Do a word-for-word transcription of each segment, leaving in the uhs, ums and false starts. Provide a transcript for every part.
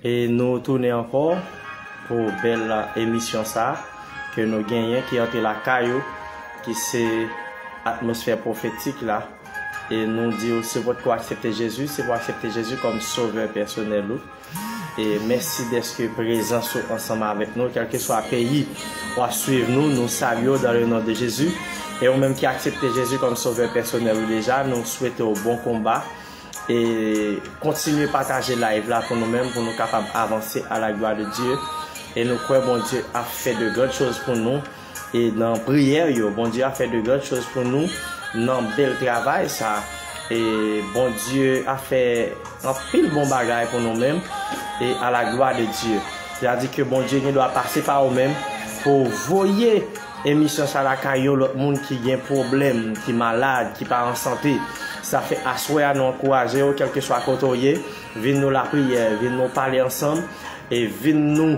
E nou tounen ankò pou bèl emisyon sa a ke nou genyen, ki antre lakay ou, ki se atmosfè pwofetik la. E nou di w, si w potko aksepte Jezi, se pou aksepte Jezi kòm sovè pèsonèl ou. E mèsi dèske prezans ou ansanm avèk nou, kèlkeswa peyi w ap swiv nou, nou salye w dans le nom de Jésus. E ou menm ki aksepte Jezi kòm sovè pèsonèl ou deja, nou swete w bon konba. E kontinye pataje live la pou nou menm, pou nou kapab avanse à la gloire de Dieu. E nou kwè Bondye ap fè de grandes choses pou nou. E nan priyè yo, Bondye ap fè de grandes choses pou nou nan bèl travay sa. E Bondye ap fè anpil bon bagay pou nou menm. E à la gloire de Dieu. Sètadi ke Bondye gen dwa pase pa ou menm pou voye emisyon sa lakay yon lòt moun ki gen pwoblèm, ki malad, ki pa an sante. Sa fè aswè a nou ankouraje w, kèlkeswa kote w ye, vin nou lapriyè, vin nou pale ansanm, e vin nou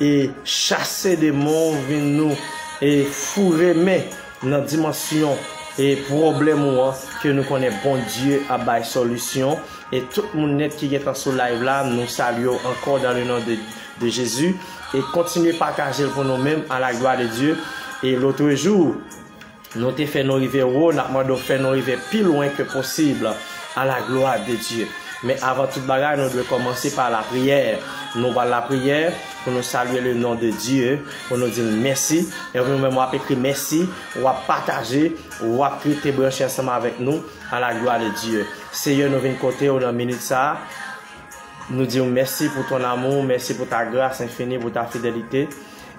e chase demon, vin nou e foure men nan dimansyon e pwoblèm ou an, ke nou konnen Bondye ap bay solisyon. E tout moun nèt ki gentan sou live la, nou salye w ankò dans le nom de, de Jésus. E kontinye pataje l pou nou menm, à la gloire de Dieu. E lotrejou, nou te fè nou rive wo, n ap mande w fè nou rive pi lwen ke posib, à la gloire de Dieu. Men avan tout bagay, nou dwe kòmanse pa lapriyè. Nou pral lapriyè pou nou salye le nom de Dieu, pou nou di l mèsi. E ou menm w ap ekri mèsi, w ap pataje, w ap rete branche ansanm avèk nou, à la gloire de Dieu. Seyè, nou vin kote w nan minit sa a. Nou di w mèsi pou ton amour, mèsi pou ta grâce infinie, pou ta fidélité.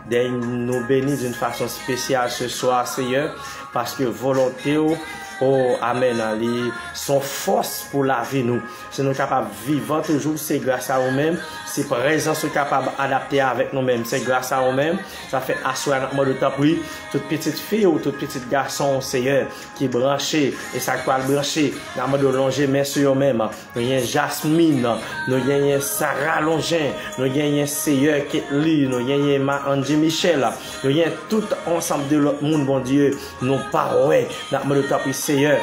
Dèy nou beni d'une façon spéciale ce soir, Seyè, paske volonte w, o amèn, li son fòs pou lavi nou. Si nou kapab vivan toujou, se gras a ou menm, si prezans ou kapab adapte avèk nou menm, se gras a ou menm. Sa fè aswè a n ap mande w tanpri, tout pitit fi w, tout pitit gason w, Seyè, ki branche, e sa k pral branche, n ap mande w lonje men sou yo menm. Nou genyen Jasmine, nou genyen Sarah Longin, nou genyen Seyè Ketly, nou genyen Ma Angie Michel, nou genyen tout ansanm de lòt moun, Bondye, nou pa wè. N ap mande w tanpri, Seyè,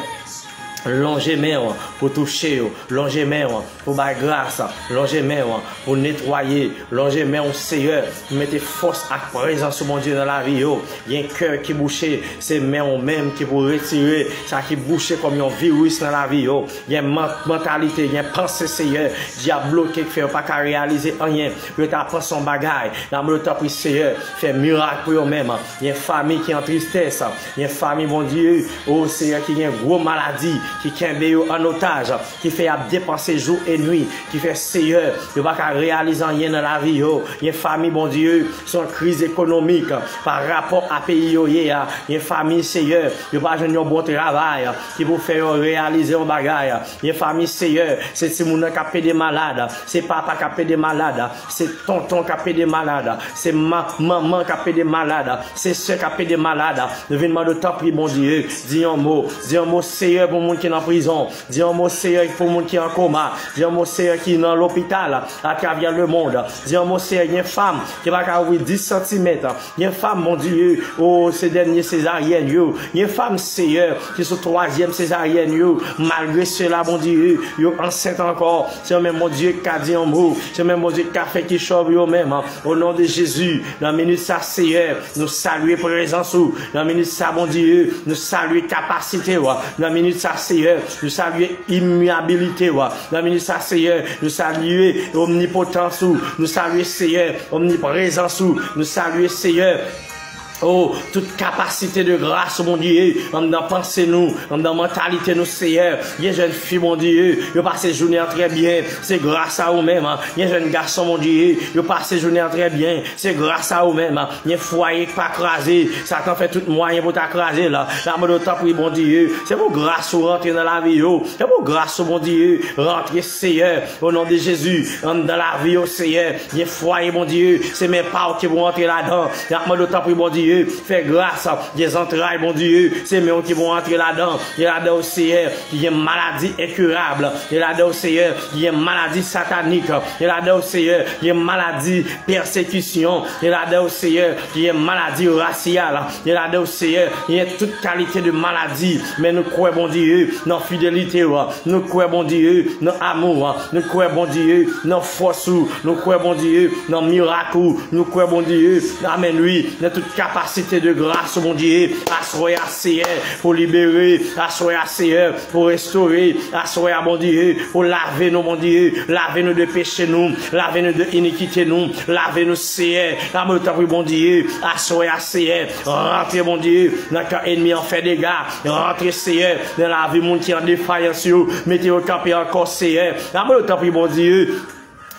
lonje men w pou touche yo, lonje men w pou bay gras, lonje men w pou netwaye, lonje men w, Seyè, pou mete fòs ak prezans ou, Bondye, nan lavi yo. Gen kè ki bouche, se men w menm ki pou retire sa ki bouche kòm yon viris nan lavi yo. Gen man-, mantalite, gen panse, Seyè, dyab bloke ki fè yo pa ka reyalize anyen. Yo ta panse yon bagay. N ap mande w tanpri, Seyè, fè mirak pou yo menm. Gen fanmi ki an tristès. Gen fanmi, Bondye, o Seyè, ki gen gwo maladi, ki kenbe yo an otaj, ki fè y ap depanse jou e nwi, ki fè, Seyè, yo pa ka reyalize anyen nan lavi yo. Gen fanmi, Bondye, se yon kriz ekonomik pa rapò a peyi yo ye a. Gen fanmi, Seyè, yo pa jwenn yon bon travay ki pou fè yo reyalize yon bagay. Gen fanmi, Seyè, se timoun nan k ap pede malad, se papa k ap pede malad, se tonton k ap pede malad, se ma-, manman k ap pede malad, se sè k ap pede malad. Nou vin mande w, tanpri, Bondye, di yon mo. Di yon mo, Seyè, pou moun ki nan prizon. Di yon mo, Seyè, pou moun ki an koma. Di yon mo, Seyè, ki nan lopital atravè lemonn. Di yon mo, Seyè, gen fanm ki pa ka ouvri dis santimèt. Gen fanm, Bondye, o, se dènye sezaryèn yo. Gen fanm, Seyè, ki sou twazyèm sezaryèn yo. Malgre sela, Bondye, yo ansent ankò. Se yo menm, Bondye, ki ka di yon mo. Se yo menm, Bondye, ki ka fè kichòy pou yo menm. O non de Jezi, nan minit sa, Seyè, nou salye prezans ou. Nan minit sa, Bondye, nou salye kapasite w. Nan minit sa, Seyè, nou salye imyabilite w. Nan minit sa, Seyè, nou salye omnipotans ou. Nou salye, Seyè, omniprezans ou. Nou salye, Seyè, o, tout kapasite de gras ou, Bondye, anndan panse nou, anndan mantalite nou, Seyè. Gen jèn fi, Bondye, yo pase jounen an trè byen, se gras a ou menm. Gen jèn gason, Bondye, yo pase jounen an trè byen, se gras a ou menm. Gen fwaye k pa kraze, Satan fè tout mwayen pou ta kraze l. N ap mande w, tanpri, Bondye, se pou gras ou rantre nan lavi yo, se pou gras ou, Bondye, rantre, Seyè, o non de Jezi, anndan lavi yo, Seyè. Gen fwaye, Bondye, se men pa w ki pou rantre ladan. N ap mande w, tanpri, Bondye, Dye, fè gras, gen zantray, Bondye, se men w ki pou antre ladan. Gen ladan yo, Seyè, ki gen maladi enkirab. Gen ladan yo, Seyè, ki gen maladi satanik. Gen ladan yo, Seyè, ki gen maladi pèsekisyon. Gen ladan yo, Seyè, ki gen maladi rasyal. Gen ladan yo, Seyè, ki gen tout kalite de maladi. Men nou kwè, Bondye, nan fidelite w. Nou kwè, Bondye, nan amou w. Nou kwè, Bondye, nan fòs ou. Nou kwè, Bondye, nan mirak ou. Nou kwè, Bondye, amèn, wi, nan tout kapasite de gras ou, Bondye. Aswè a, Seyè, pou libere. Aswè a, Seyè, pou restore. Aswè a, Bondye, pou lave nou, Bondye. Lave nou de peche nou. Lave nou de inikite nou. Lave nou, Seyè. N ap mande w, tanpri, Bondye. Aswè a, Seyè, rantre, Bondye, nan kan ènmi an fè dega. Rantre, Seyè, nan lavi moun ki an defayans yo. Mete yo kanpe ankò, Seyè. N ap mande w, tanpri, Bondye,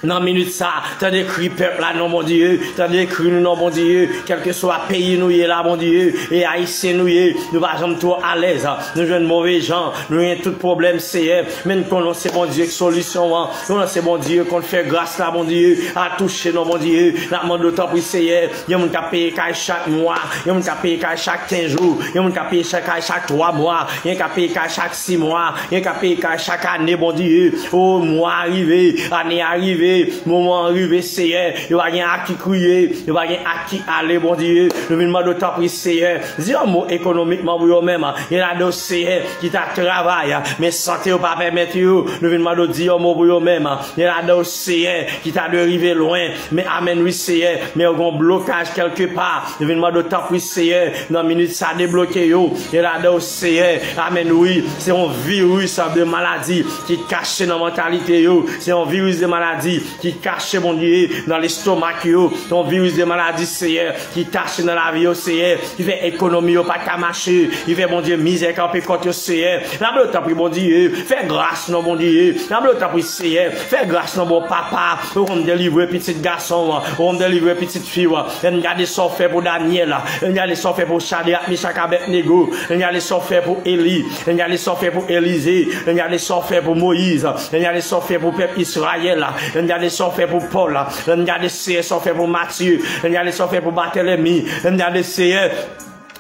nan minit sa, tande kri pèp la, non, Bondye. Tande kri nou, non, Bondye. Kèlkeswa peyi nou ye la, Bondye, e ayisyen nou ye, nou pa janm twò alèz. Nou jwenn move jan, nou jwenn tout pwoblèm, Seyè. Men n konnen w se Bondye k solisyon an. Nou konnen w se Bondye k konn fè gras la, Bondye. A touche nou, Bondye. N ap mande w, tanpri, Seyè. Gen moun k ap peye kay chak mwa. Gen moun k ap peye kay chak kenz jou. Gen moun k ap peye chak kay chak twa mwa. Gen k ap peye kay chak sis mwa. Gen k ap peye kay chak ane, Bondye. O, mwa a rive, ane a rive, moman an rive, Seyè. Yo pa gen ak ki kriye, yo pa gen ak ki ale, Bondye. Nou vin mande w, tanpri, Seyè, di yon mo ekonomikman pou yo menm. Gen ladan yo, Seyè, ki ta travay, men sante yo pa pèmèt yo. Nou vin mande w, di yon mo pou yo menm. Gen ladan yo, Seyè, ki ta dwe rive lwen, men amèn, wi, Seyè, men yo gen yon blokaj kèlkepa. Nou vin mande w, tanpri, Seyè, nan minit sa, debloke yo. Gen ladan yo, Seyè, amèn, wi, se yon viris de maladi ki kache nan mantalite yo. Se yon viris de maladi ki kache, Bondye, nan lestomak yo. Se yon viris de maladi, Seyè, ki kache nan lavi yo, Seyè, ki fè ekonomi yo pa ka mache, ki fè, Bondye, mizè kanpe kont yo, Seyè. N ap mande w, tanpri, Bondye, fè gras non, Bondye. N ap mande w, tanpri, Seyè, fè gras non, bon Papa. Ou konn delivre pitit gason w, ou konn delivre pitit fi w. Ann gade sa w fè pou Danyèl. Ann gade sa w fè pou Chadrak, Mechak, Abèdnego. Ann gade sa w fè pou Eli. Ann gade sa w fè pou Elize. Ann gade sa w fè pou Moyiz. Ann gade sa w fè pou pèp Izrayèl la. Ann gade sa w fè pou Pòl la. Ann gade, Seyè, sa w fè pou Matye. Ann gade sa w fè pou Batèlemi. Ann gade, Seyè,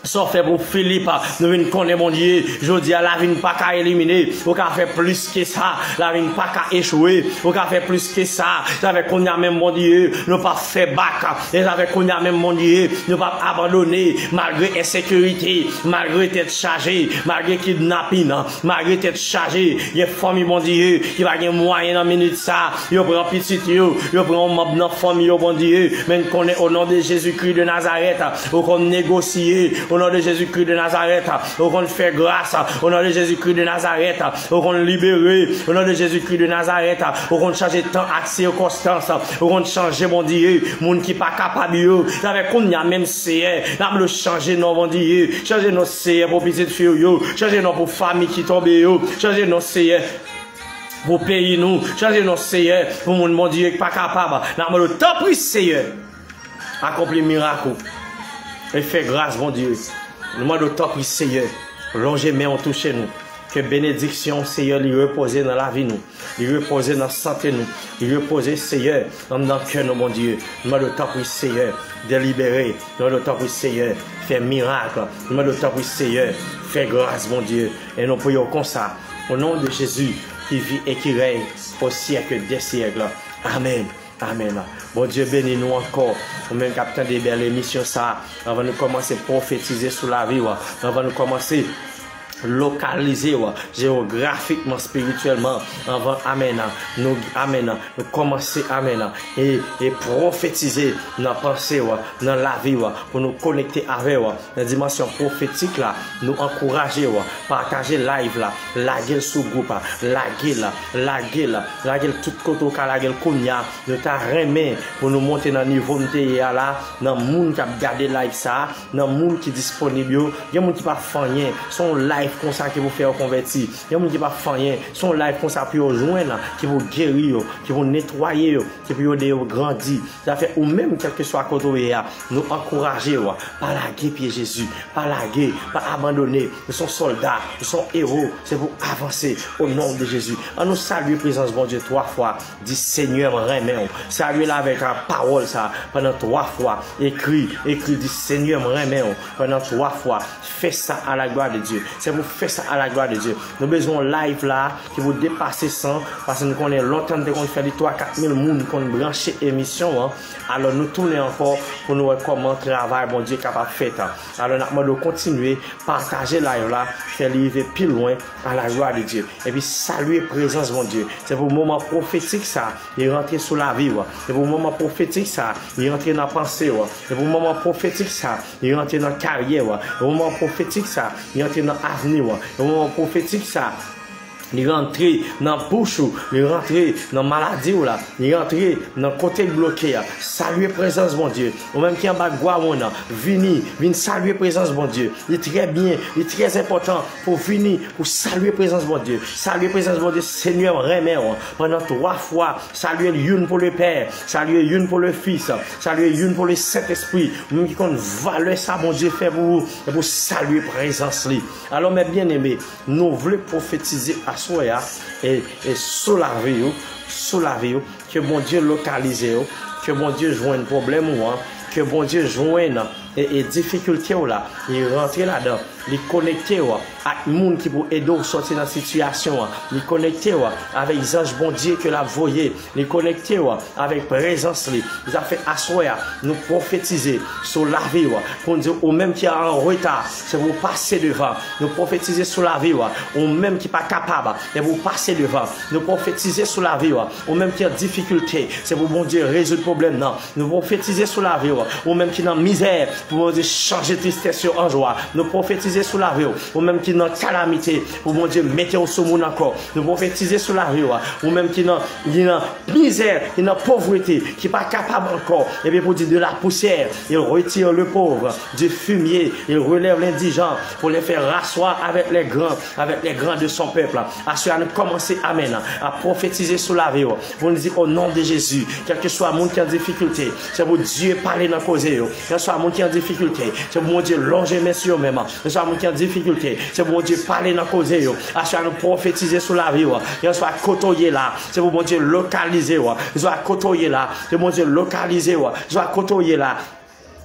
sa w fè pou Filip. Nou vin konnen, Bondye, jodi a, lavi n pa ka elimine. Ou ka fè plis ke sa. Lavi n pa ka echwe. Ou ka fè plis ke sa. Sa fè kounye a menm, Bondye, nou p ap fè bak. E sa fè kounye a menm, Bondye, nou p ap abandone. Malgre ensekirite, malgre tèt chaje, malgre kidnapin, malgre tèt chaje, gen fanmi, Bondye, ki pa gen mwayen nan minit sa. Yo pran pitit yo, yo pran yon manm nan fanmi yo, Bondye. Men n konnen, o non de Jezikri de Nazarèt, ou konn negosye, o non de Jezikri de Nazarèt, ou konn fè gras, o non de Jezikri de Nazarèt, ou konn libere, o non de Jezikri de Nazarèt, ou konn chanje tan ak sikonstans, ou konn chanje, Bondye, moun ki pa kapab yo. Sa fè kounye a menm, Seyè, n ap mande w chanje non, Bondye, chanje non, Seyè, pou pitit fi w yo, chanje non pou fanmi ki tonbe yo, chanje non, Seyè, pou peyi nou. Chanje non, Seyè, pou moun, Bondye, ki pa kapab. N ap mande w, tanpri, Seyè, akonpli mirak ou. E fè gras, Bondye. Nou mande w, tanpri, Seyè, lonje men w, touche nou. Ke benediksyon, Seyè, li repoze nan lavi nou. Li repoze nan sante nou. Li repoze, Seyè, anndan kè nou, Bondye. Nou mande w, tanpri, Seyè, delibere. Nou mande w, tanpri, Seyè, fè mirak. Nou mande w, tanpri, Seyè, fè gras, Bondye. E nou priye w konsa, o non de Jezi, ki viv e ki rèy o syèk dè syèk. Amèn. Amèn. Bondye beni nou ankò. Ou menm k ap tande bèl emisyon sa, anvan nou kòmanse pwofetize sou lavi w, anvan nou kòmanse lokalize w jewografikman, espirityèlman, anvan, amèn, nou, amèn, nou kòmanse, amèn, e, e pwofetize nan panse w, nan lavi w, pou nou konekte avè w nan dimansyon pwofetik la. Nou ankouraje w, pataje live la, lage l sou gwoup la, lage l, lage l, lage l tout kote w ka lage l kounye a. Nou ta renmen pou nou monte nan nivo n te ye a la, nan moun k ap gade live sa, nan moun ki disponib yo. Gen moun ki pa fè anyen, se yon live konsa ki pou fè yo konvèti. Gen moun ki p ap fè anyen. Se yon live konsa pou yo jwenn, ki pou geri yo, ki pou netwaye yo, ki pou ede yo grandi. Sa fè ou menm, kèlkeswa kote w ye a, nou ankouraje w. Pa lage pye Jezi. Pa lage, pa abandone. Ou se yon sòlda, ou se yon ewo. Se pou avanse o non de Jezi. An nou salye prezans Bondye twa fwa. Di, Senyè, m renmen w. Salye l avèk, a, pawòl sa pandan twa fwa. Ekri, ekri, di, Senyè, m renmen w pandan twa fwa. Fè sa à la gloire de Dieu. Se pou fè sa à la gloire de Dieu. Nou bezwen yon live la ki pou depase san, paske nou konnen lontan nou te konn fè li twa kat mil moun konn branche emisyon an. Alò nou tounen ankò pou nou wè kòman travay Bondye kapab fèt. Alò n ap mande w kontinye pataje live la, fè li rive pi lwen à la gloire de Dieu. Epi salye prezans Bondye. Se pou moman pwofetik sa, li rantre sou lavi w. Se pou moman pwofetik sa, li rantre nan panse w. Se pou moman pwofetik sa, li rantre nan karyè w. Se pou moman pwofetik sa, li rantre nan avni w. Se pou moman pwofetik sa, li rantre nan bouch ou, li rantre nan maladi w la, li rantre nan kote l bloke a. Salye prezans Bondye. Ou menm ki anba gwa moun nan, vini, vin salye prezans Bondye. Li trè byen, li trè enpòtan pou vini, pou salye prezans Bondye. Salye prezans Bondye, Senyè, m renmen w. Pandan twa fwa, salye l youn pou le Pè, salye youn pou le Fis, salye youn pou le Sentespri. Ou menm ki konn valè sa Bondye fè pou ou, e pou salye prezans li. Alò, mè byeneme, nou vle pwofetize aswè a, e, e sou lavi yo, sou lavi yo, ke Bondye lokalize yo, ke Bondye jwenn pwoblèm ou an, ke Bondye jwenn, e, e difikilte w la, li rantre ladan, li konekte w ak moun ki pou ede w sòti nan sitiyasyon an, li konekte w avèk zanj Bondye ke l ap voye, li konekte w avèk prezans li. Sa fè aswè a, nou pwofetize sou lavi w, pou n di ou menm ki an reta, se pou w pase devan. Nou pwofetize sou lavi w, ou menm ki pa kapab, se pou w pase devan. Nou pwofetize sou lavi w, ou menm ki an difikilte, se pou Bondye rezoud pwoblèm nan. Nou pwofetize sou lavi w, ou menm ki nan mizè, pou Bondye chanje tristès yo an jwa. Nou pwofetize sou lavi w, ou menm ki nan kalamite, pou Bondye mete w sou moun ankò. Nou pwofetize sou lavi w, ou menm ki nan, ki nan mizè, ki nan povrete, ki pa kapab ankò. Epi pou di, de la poussière, il retire le pauvre, du fumier, il relève l'indigent, pour les faire rasseoir avec les grands, avec les grands de son peuple. Aswè a nou kòmanse, amèn, a pwofetize sou lavi w. Pou nou di, o non de Jezi, kèlkeswa moun ki an difikilte, se pou Dye pale nan koze yo. Kèlkeswa moun ki an difikilte, se pou Bondye lonje men sou yo menm. Kèlkeswa moun ki an difikilte, se pou Bondye pale nan koze yo. Aswè a nou pwofetize sou lavi w. Kèlkeswa kote w ye la, se pou Bondye lokalize w. Kèlkeswa kote w ye la, se pou Bondye lokalize w. Kèlkeswa kote w ye la,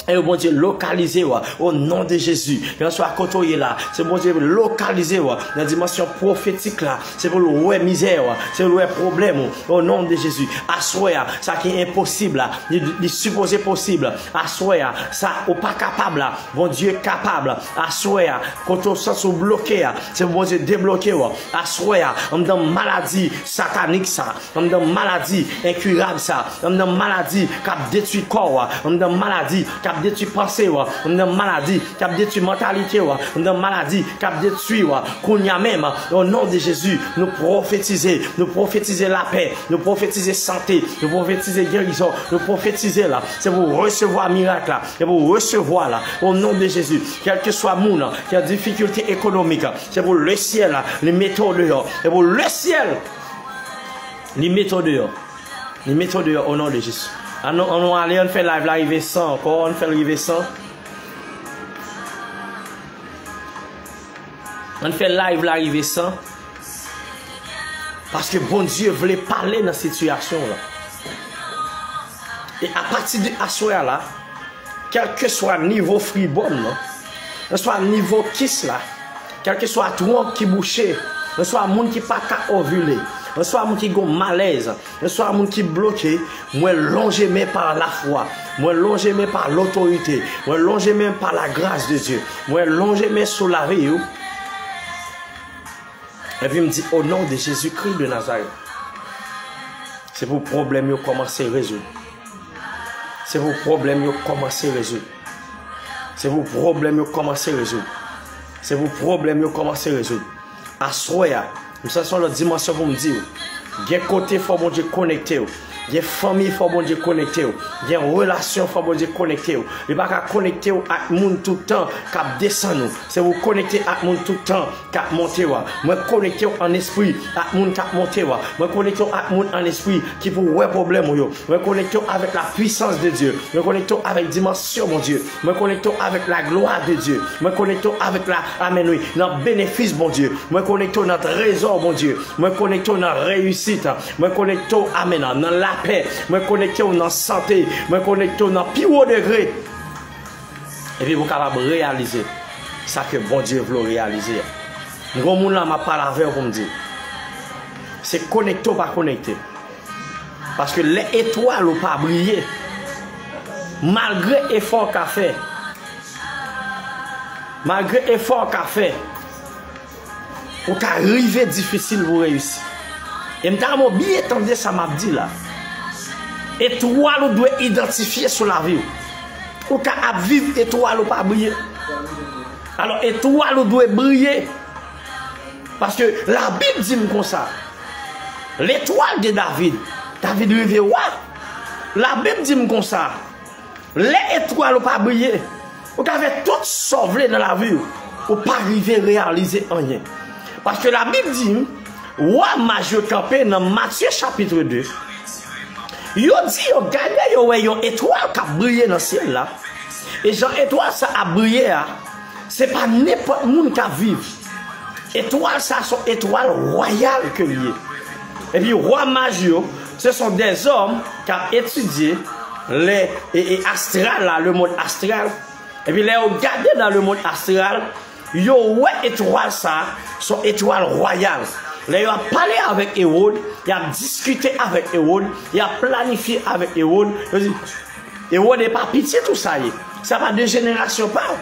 e Bondye lokalize w, o non de Jezi. Kèlkeswa kote w ye la, se Bondye lokalize w nan dimansyon pwofetik la. Se pou l wè mizè w, se pou l wè pwoblèm ou, o non de Jezi. Aswè a, sa ki enposib la, li, li sipoze posib. Aswè a, sa ou pa kapab la, Bondye kapab. Aswè a, kote w santi w bloke a, se pou Bondye debloke w. Aswè a, anndan maladi satanik sa, anndan maladi enkirab sa, anndan maladi k ap detwi kò w, anndan maladi k ap detwi panse w, anndan maladi k ap detwi mantalite w, anndan maladi k ap detwi w. Kounye a menm, o non de Jezi, nou pwofetize, nou pwofetize lapè, nou pwofetize sante, nou pwofetize gerizon, nou pwofetize la. Se pou w resevwa mirak la, se pou w resevwa la, o non de Jezi. Kèlkeswa moun ki an difikilte ekonomik, se pou lesyèl la, li mete w deyò, se pou lesyèl li mete w deyò. Li mete w deyò o non de Jezi. An nou, an nou ale, an fè live la rive san ankò, an fè l rive san. An fè live la rive san. Paske Bondye vle pale nan sitiyasyon w la. E apati de aswè a la, kèlkeswa nivo fribòm nan, kèlkeswa nivo kis la, kèlkeswa twon ki bouche, kèlkeswa moun ki pa ka ovile, kèlkeswa moun ki gon malèz, kèlkeswa moun ki bloke, mwen lonje men pa lafwa, mwen lonje men pa lotorite, mwen lonje men pa la grâce de Dieu, mwen lonje men sou lavi w. Epi m di, o non de Jezikri de Nazarèt, se pou pwoblèm yo kòmanse rezoud. Se pou pwoblèm yo kòmanse rezoud. Se pou pwoblèm yo kòmanse rezoud. Se pou pwoblèm yo kòmanse rezoud. Aswè a, m santi yon lòt dimansyon pou m di w. Gen kote fò Bondye konekte w. Gen fanmi, fò Bondye konekte w. Gen relasyon, fò Bondye konekte w. Li pa ka konekte w ak moun tout tan k ap desann ou. Se pou konekte ak moun tout tan k ap monte w a. Mwen konekte w an espri ak moun k ap monte w a. Mwen konekte w ak moun an espri ki pou wè pwoblèm ou yo. Mwen konekte w avèk la puissance de Dieu. Mwen konekte w avèk dimansyon Bondye. Mwen konekte w avèk la gloire de Dieu. Mwen konekte w avèk la, amèn, wi, nan benefis Bondye. Mwen konekte w nan trezò Bondye. Mwen konekte w nan reyisit. Mwen konekte w, amèn, nan lapè. Mwen konekte w nan sante. Mwen konekte w nan pi wo degre. Epi pou w kapab reyalize sa ke Bondye vle w reyalize a. M gon moun la, m ap pale avè w pou m di. Se konekte w pa konekte. Paske lè etwal ou pa briye, malgre efò w ka fè, malgre efò w ka fè, ou ka rive difisil pou reyisi. E m ta renmen w byen tande sa m ap di la. Etwal ou dwe idantifye sou lavi w. Ou ka ap viv etwal ou pa briye. Alò, etwal ou dwe briye. Paske Labib di m konsa, l'étoile de David, David rive wa. Labib di m konsa, lè etwal ou pa briye, ou ka fè tout sa w vle nan lavi w, ou pa rive reyalize anyen. Paske Labib di m, wa maj yo kanpe nan Matye chapit de, yo di yo gade, yo wè yon etwal k ap briye nan syèl la. E jan etwal sa ap briye a, se pa nenpòt moun k ap viv. Etwal sa se yon etwal wayal ke l ye. Epi wa maj yo, se son dèzòm k ap etidye lè, e, e astral la, le monde astral. Epi lè yo gade nan le monde astral, yo wè etwal sa, se yon etwal wayal. Lè yo ap pale avèk Ewòd, y ap diskite avèk Ewòd, y ap planifye avèk Ewòd, yo di, Ewòd, e pa pitit ou sa ye. Sa pa de jenerasyon pa w.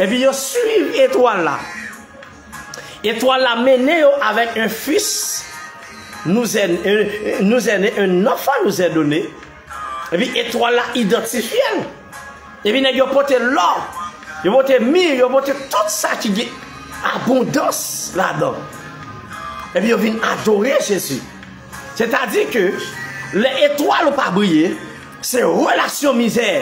Epi yo swiv etwal la. Etwal la mennen yo avèk un fils nous est, euh, nous est né, un enfant nous est donné. Epi etwal la idantifye l. Epi nèg yo pote lò, yo pote mir, yo pote tout sa ki gen abondans ladan. Epi yo vin adore Jezi. Sètadi ke lè etwal ou pa briye, se relasyon mizè.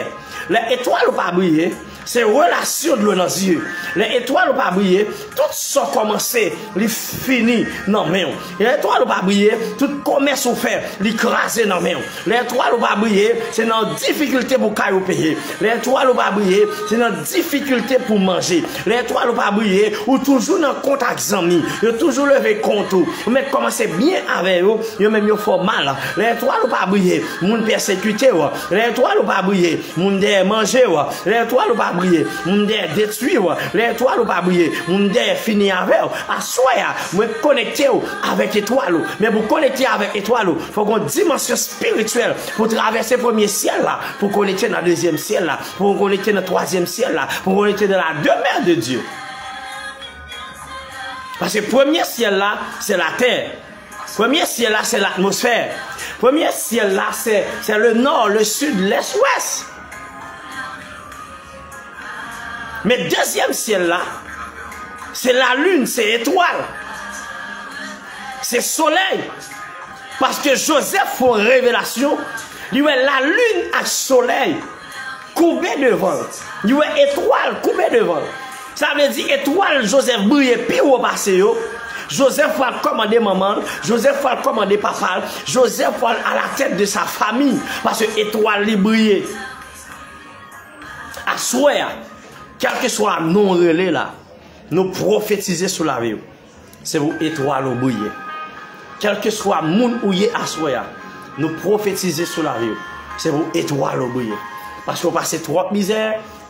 Lè etwal ou pa briye, se relasyon dlo nan zye. Lè etwal ou pa briye, tout sa w kòmanse, li fini nan men w. Lè etwal ou pa briye, tout komès ou fè, li kraze nan men w. Lè etwal ou pa briye, se nan difikilte pou kay ou peye. Lè etwal ou pa briye, se nan difikilte pou manje. Lè etwal ou pa briye, ou toujou nan kont ak zanmi. Yo toujou leve kont ou. Ou mèt kòmanse byen avè yo, yo menm yo fè w mal. Lè etwal ou pa briye, moun pèsekite w. Lè etwal ou pa briye, moun dèyè manje w. Lè etwal ou pa briye, moun dèyè detwi w. Lè etwal ou pa briye, moun dèyè fini avè w. Aswè a, mwen konekte w avèk etwal ou. Men pou konekte avèk etwal ou, fò w gen yon dimansyon espirityèl pou travèse premye syèl la, pou konekte nan dezyèm syèl la, pou konekte nan twazyèm syèl la, pou konekte nan la demeure de Dieu. Paske premye syèl la, se latè. Premye syèl la, se latmosfè. Premye syèl la, se, se le nò, le sid, lès, wès. Men dezyèm syèl la, se lalin, se etwal, se solèy. Paske Jozèf fè yon revelasyon, li wè lalin ak solèy koube devan l. Li wè etwal koube devan l. Sa vle di etwal Jozèf briye pi wo pase yo. Jozèf pral kòmande manman l, Jozèf pral kòmande papa l, Jozèf pral à la tête de sa famille, paske etwal li briye. Aswè a, kèlkeswa non w rele la, nou pwofetize sou lavi w. Se pou etwal ou briye. Kèlkeswa moun ou ye aswè a, nou pwofetize sou lavi w. Se pou etwal ou briye. Paske w pase twòp mizè,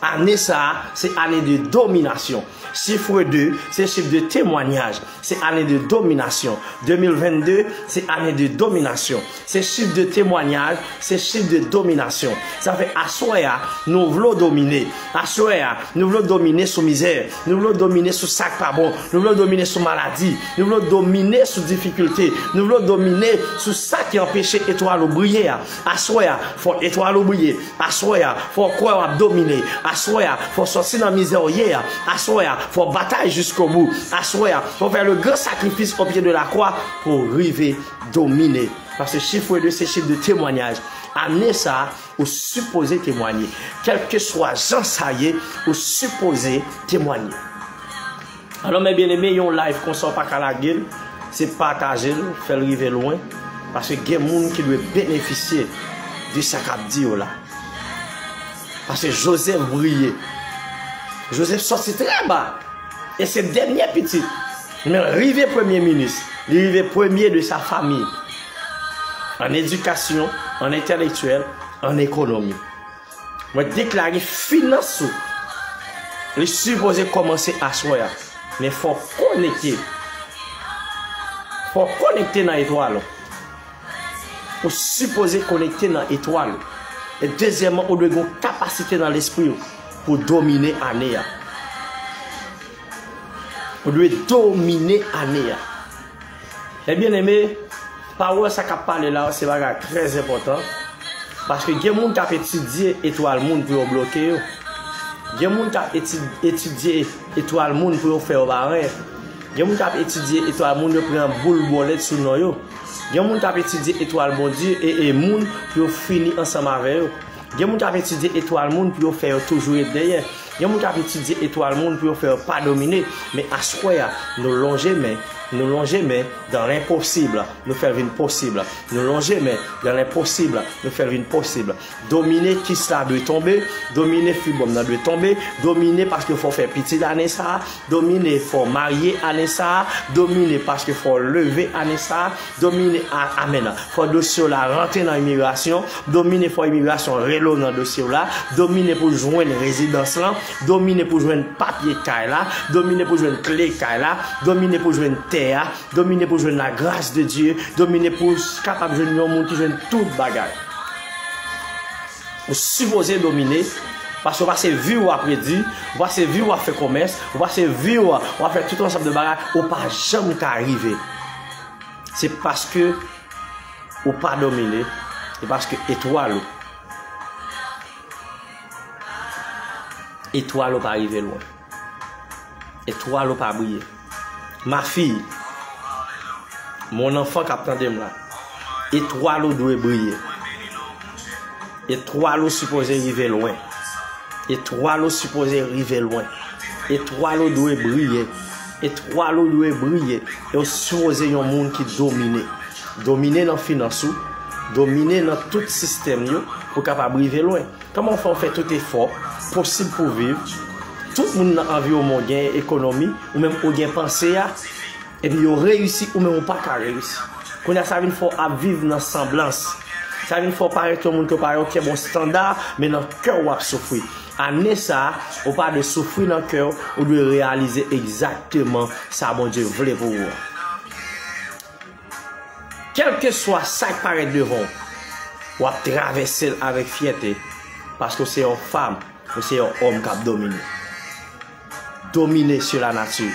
ane sa a, se ane de dominasyon. Chif de, se chif de temwayaj. Se ane de dominasyon. De mil vennde, se ane de dominasyon. Se chif de temwayaj, se chif de dominasyon. Sa fè aswè a, nou vle w domine. Aswè a, nou vle w domine sou mizè. Nou vle w domine sou sa k pa bon. Nou vle w domine sou maladi. Nou vle w domine sou difikilte. Nou vle w domine sou sa ki anpeche etwal ou briye a. Aswè a, fò etwal ou briye. Aswè a, fò w kwè w ap domine. Aswè a, fò w sòti nan mizè w ye a. Aswè a, fò w batay jusqu'au bout. Aswè a, fò w fè le grand sacrifice au pied de la croix pou w rive domine. Paske chif de se chif de temwanyaj. Ane sa a, ou sipoze temwanye. Kèlkeswa jan sa ye, ou sipoze temwanye. Alò, mè byeneme, yon live konsa w pa ka lage l, se pataje l, fè l rive lwen, paske gen moun ki dwe benefisye de sa k ap di yo la. Paske Jozèf briye. Jozèf sòti trè ba, e se dènye pitit. Men l rive premye minis, li rive premye de sa famiy. An edikasyon, an entèlektyèl, an ekonomi. Mwen deklare finans ou, li sipoze kòmanse aswè a. Men fò w konekte. Fò w konekte nan etwal ou. Ou sipoze konekte nan etwal ou. E dezyèmman, ou dwe gen kapasite nan lespri ou pou domine ane a. Ou dwe domine ane a. Mè byeneme, pawòl sa k ap pale la, se bagay trè enpòtan. Paske gen moun k ap etidye etwal moun pou yo bloke yo. Gen moun k ap eti-, etidye etwal moun pou yo fè yo pa anyen. Gen moun k ap etidye etwal moun, yo pran boul bòlèt sou non yo. Gen moun k ap etidye etwal Bondye e, e moun pou yo fini ansanm avè yo. Gen moun k ap etidye etwal moun pou yo fè yo toujou ret dèyè. Gen moun k ap etidye etwal moun pou yo fè yo pa domine. Men aswè a, nou lonje men, nou lonje men dans l'impossible, nou fè l vin posib. Nou lonje men dans l'impossible, nou fè l vin posib. Domine, kis la dwe tonbe, domine, fibwòm nan dwe tonbe, domine paske fò w fè pitit ane sa a, domine, fò w marye ane sa a, domine paske fò w leve ane sa a, domine, a, amèn. Fò dosye w la rantre nan imigrasyon, domine, fò imigrasyon rele w nan dosye w la, domine pou jwenn rezidans lan, domine pou jwenn papye kay la, domine pou jwenn kle kay la, domine pou jwenn tè a, domine pou jwenn lagras de Dye, domine pou s-, kapab jwenn yon moun ki jwenn tout bagay. Ou sipoze domine, paske w pase vi w ap redi, w pase vi w ap fè komès, w pase vi w, w ap fè tout ansanm de bagay, ou pa janm ka rive. Se paske ou pa domine, se paske etwal ou, etwal ou pa rive lwen. Etwal ou pa briye. Ma fille, mon enfant k ap tande m la, etwal ou dwe briye. Etwal ou sipoze rive lwen. Etwal ou sipoze rive lwen. Etwal ou dwe briye. Etwal ou dwe briye. E ou sipoze yon moun ki domine. Domine nan finans ou. Domine nan tout sistèm yo pou w kapab rive lwen. Kòman w fè w fè tout efò posib pou w viv? Tout moun nan anviwònman w gen ekonomi, ou menm ou gen panse a, epi yo reyisi, ou menm ou pa ka reyisi. Kounye a, sa vin fè w ap viv nan sanblans. Sa vin fè w parèt yon moun ke w pa gen okenn bon estanda, men nan kè w w ap soufri. Ane sa a, ou pa dwe soufri nan kè w, ou dwe reyalize egzakteman sa Bondye vle pou ou an. Kèlkeswa sa k parèt devan w, w ap travèse l avèk fyète, paske w se yon fanm, w se yon òm k ap domine. Domine sou lanati.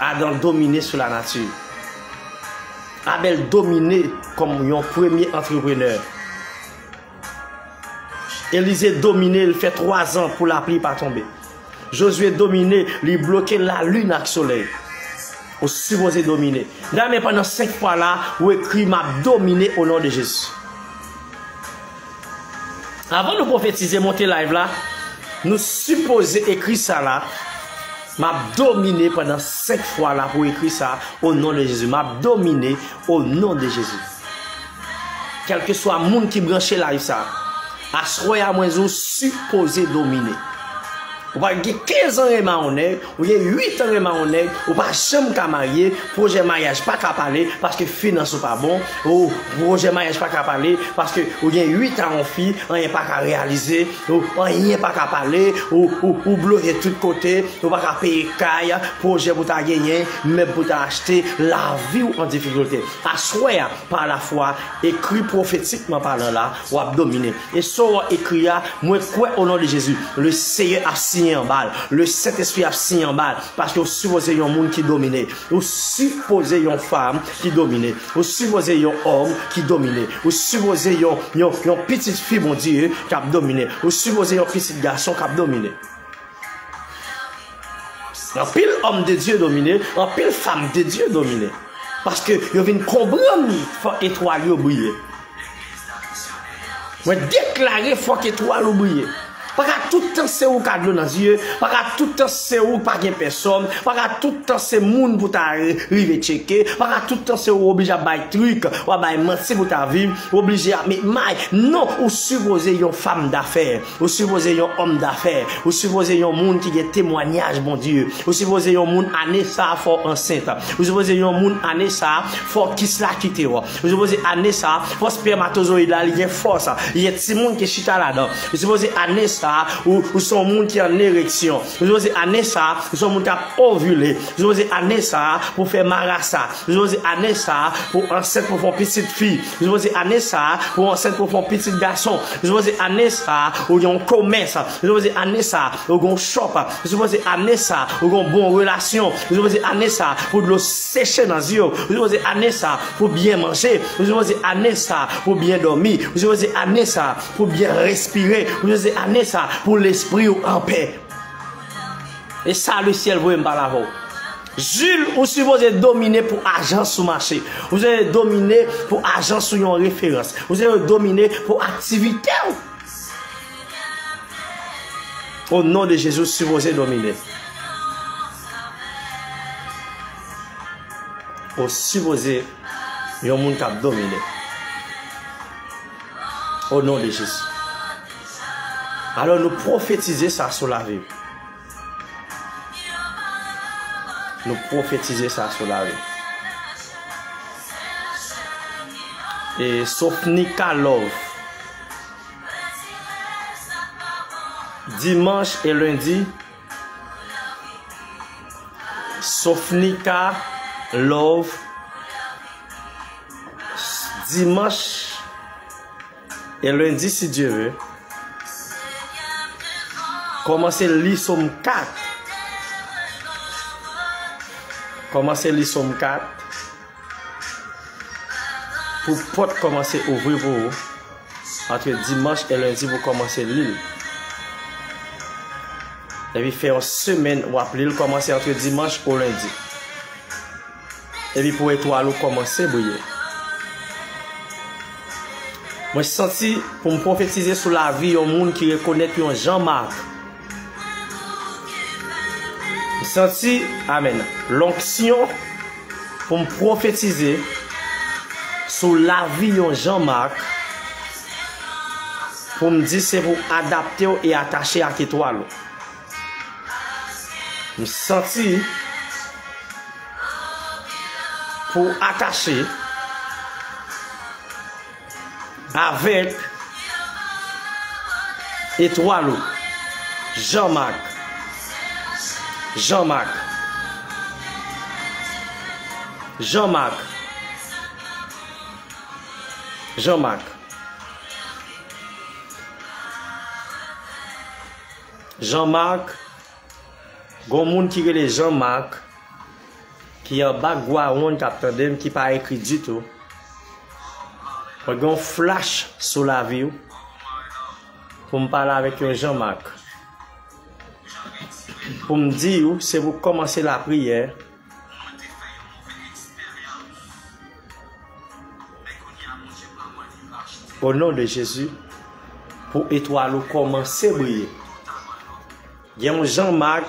Adan domine sou lanati. Abèl domine kòm yon premye antreprenè. Elize domine, li fè twazan pou lapli pa tonbe. Jozye domine, li bloke lalin ak solèy. Ou sipoze domine. Dayè, men pandan senk fwa la, ou ekri, "M ap domine o non de Jezi." Avan nou pwofetize, monte live la, nou sipoze ekri sa la, "M ap domine" pandan senk fwa la pou ekri sa, "O non de Jezi." M ap domine o non de Jezi. Kèlkeswa moun ki branche live sa, aswè a mwen di w sipoze domine. Ou pa gen kenz an renmen yon nèg, ou gen uit an renmen yon nèg, ou pa janm ka marye, pwojè maryaj pa ka pale, paske finans ou pa bon, ou pwojè maryaj pa ka pale, paske ou gen uit an yon fi, anyen pa ka reyalize, ou anyen pa ka pale, ou, ou, ou bloke tout kote, ou pa ka peye kay, pwojè pou ta genyen, mèb pou ta achte, lavi w an difikilte. Aswè a, pa lafwa, ekri pwofetikman palan la, w ap domine. E sa w ekri a, mwen kwè o non de Jezi, le Seyè ap siyen anba l, le Sentespri ap siyen anba l, paske w sipoze yon moun ki domine, ou sipoze yon fanm ki domine, ou sipoze yon òm ki domine, ou sipoze yon, yon, yon pitit fi Bondye k ap domine, ou sipoze yon pitit gason k ap domine. Anpil òm de Dye domine, anpil fanm de Dye domine. Paske yo vin konprann fòk etwal yo briye. Mwen deklare fòk etwal ou briye. Pa ka tout tan se ou ka dlo nan zye, pa ka tout tan se ou pa gen pèsòn, pa ka tout tan se moun pou ta ri- rive tcheke, pa ka tout tan se ou oblije ap bay trik, w ap bay manti pou ta viv, ou oblije ap met may. Non, ou sipoze yon fanm dafè, ou sipoze yon òm dafè, ou sipoze yon moun ki gen temwanyaj Bondye, ou sipoze yon moun ane sa a fò ansent, ou sipoze yon moun ane sa a fò kis la kite w. Ou sipoze ane sa a, fò spèmatozoyid la, li gen fòs, li gen timoun ki chita ladan. Ou sipoze ane sa a, ou, ou se yon moun ki an ereksyon. Ou sipoze ane sa a, ou se yon moun k ap ovile. Ou sipoze ane sa a pou fè marasa. Ou sipoze ane sa a pou ansent pou fè yon pitit fi. Ou sipoze ane sa a pou ansent pou fè yon pitit gason. Ou sipoze ane sa a ou gen yon komès. Ou sipoze ane sa a ou gen yon shop. Ou sipoze ane sa a ou gen yon bon relasyon. Ou sipoze ane sa a pou dlo seche nan zye w. Ou sipoze ane sa a pou byen manje. Ou sipoze ane sa a pou byen dòmi. Ou sipoze ane sa a pou byen respire. Ou sipoze ane sa a pou lespri w anpè. E sa lesyèl voye m pale avè w. Jules, ou sipoze domine pou ajan sou mache. Ou sipoze domine pou ajan sou yon referans. Ou sipoze domine pou aktivite w. O non de Jezi, ou sipoze domine. Ou sipoze yon moun k ap domine. O non de Jezi. Alò, nou pwofetize sa sou lavi w. Nou pwofetize sa sou lavi w. E Sofnika Love. Dimanch e lendi, Sofnika Love. Dimanch e lendi, si Dye ve, kòmanse li Sòm kat. Kòmanse li Sòm kat. Pou pòt kòmanse ouvri pou ou. Antre dimanch e lendi pou kòmanse li l. Epi fè yon semèn w ap li l, kòmanse antre dimanch o lendi. Epi pou etwal ou kòmanse briye. Mwen santi pou m pwofetize sou lavi yon moun ki rekonèt yon Jean Marc. M santi, amèn, lonksyon pou m pwofetize sou lavi yon Jean Marc, pou m di se pou adapte w e atache ak etwal ou. M santi pou w atache avèk etwal ou. Jean Marc. Jean Marc. Jean Marc. Jean Marc. Jean Marc. Gon moun ki rele Jean Marc, ki anba gwawonn k ap tande m, ki pa ekri ditou. Mwen gen yon flash sou lavi w pou m pale avèk yon Jean Marc. Pou m di w, se pou kòmanse lapriyè. O non de Jezi, pou etwal ou kòmanse briye. Gen yon Jean Marc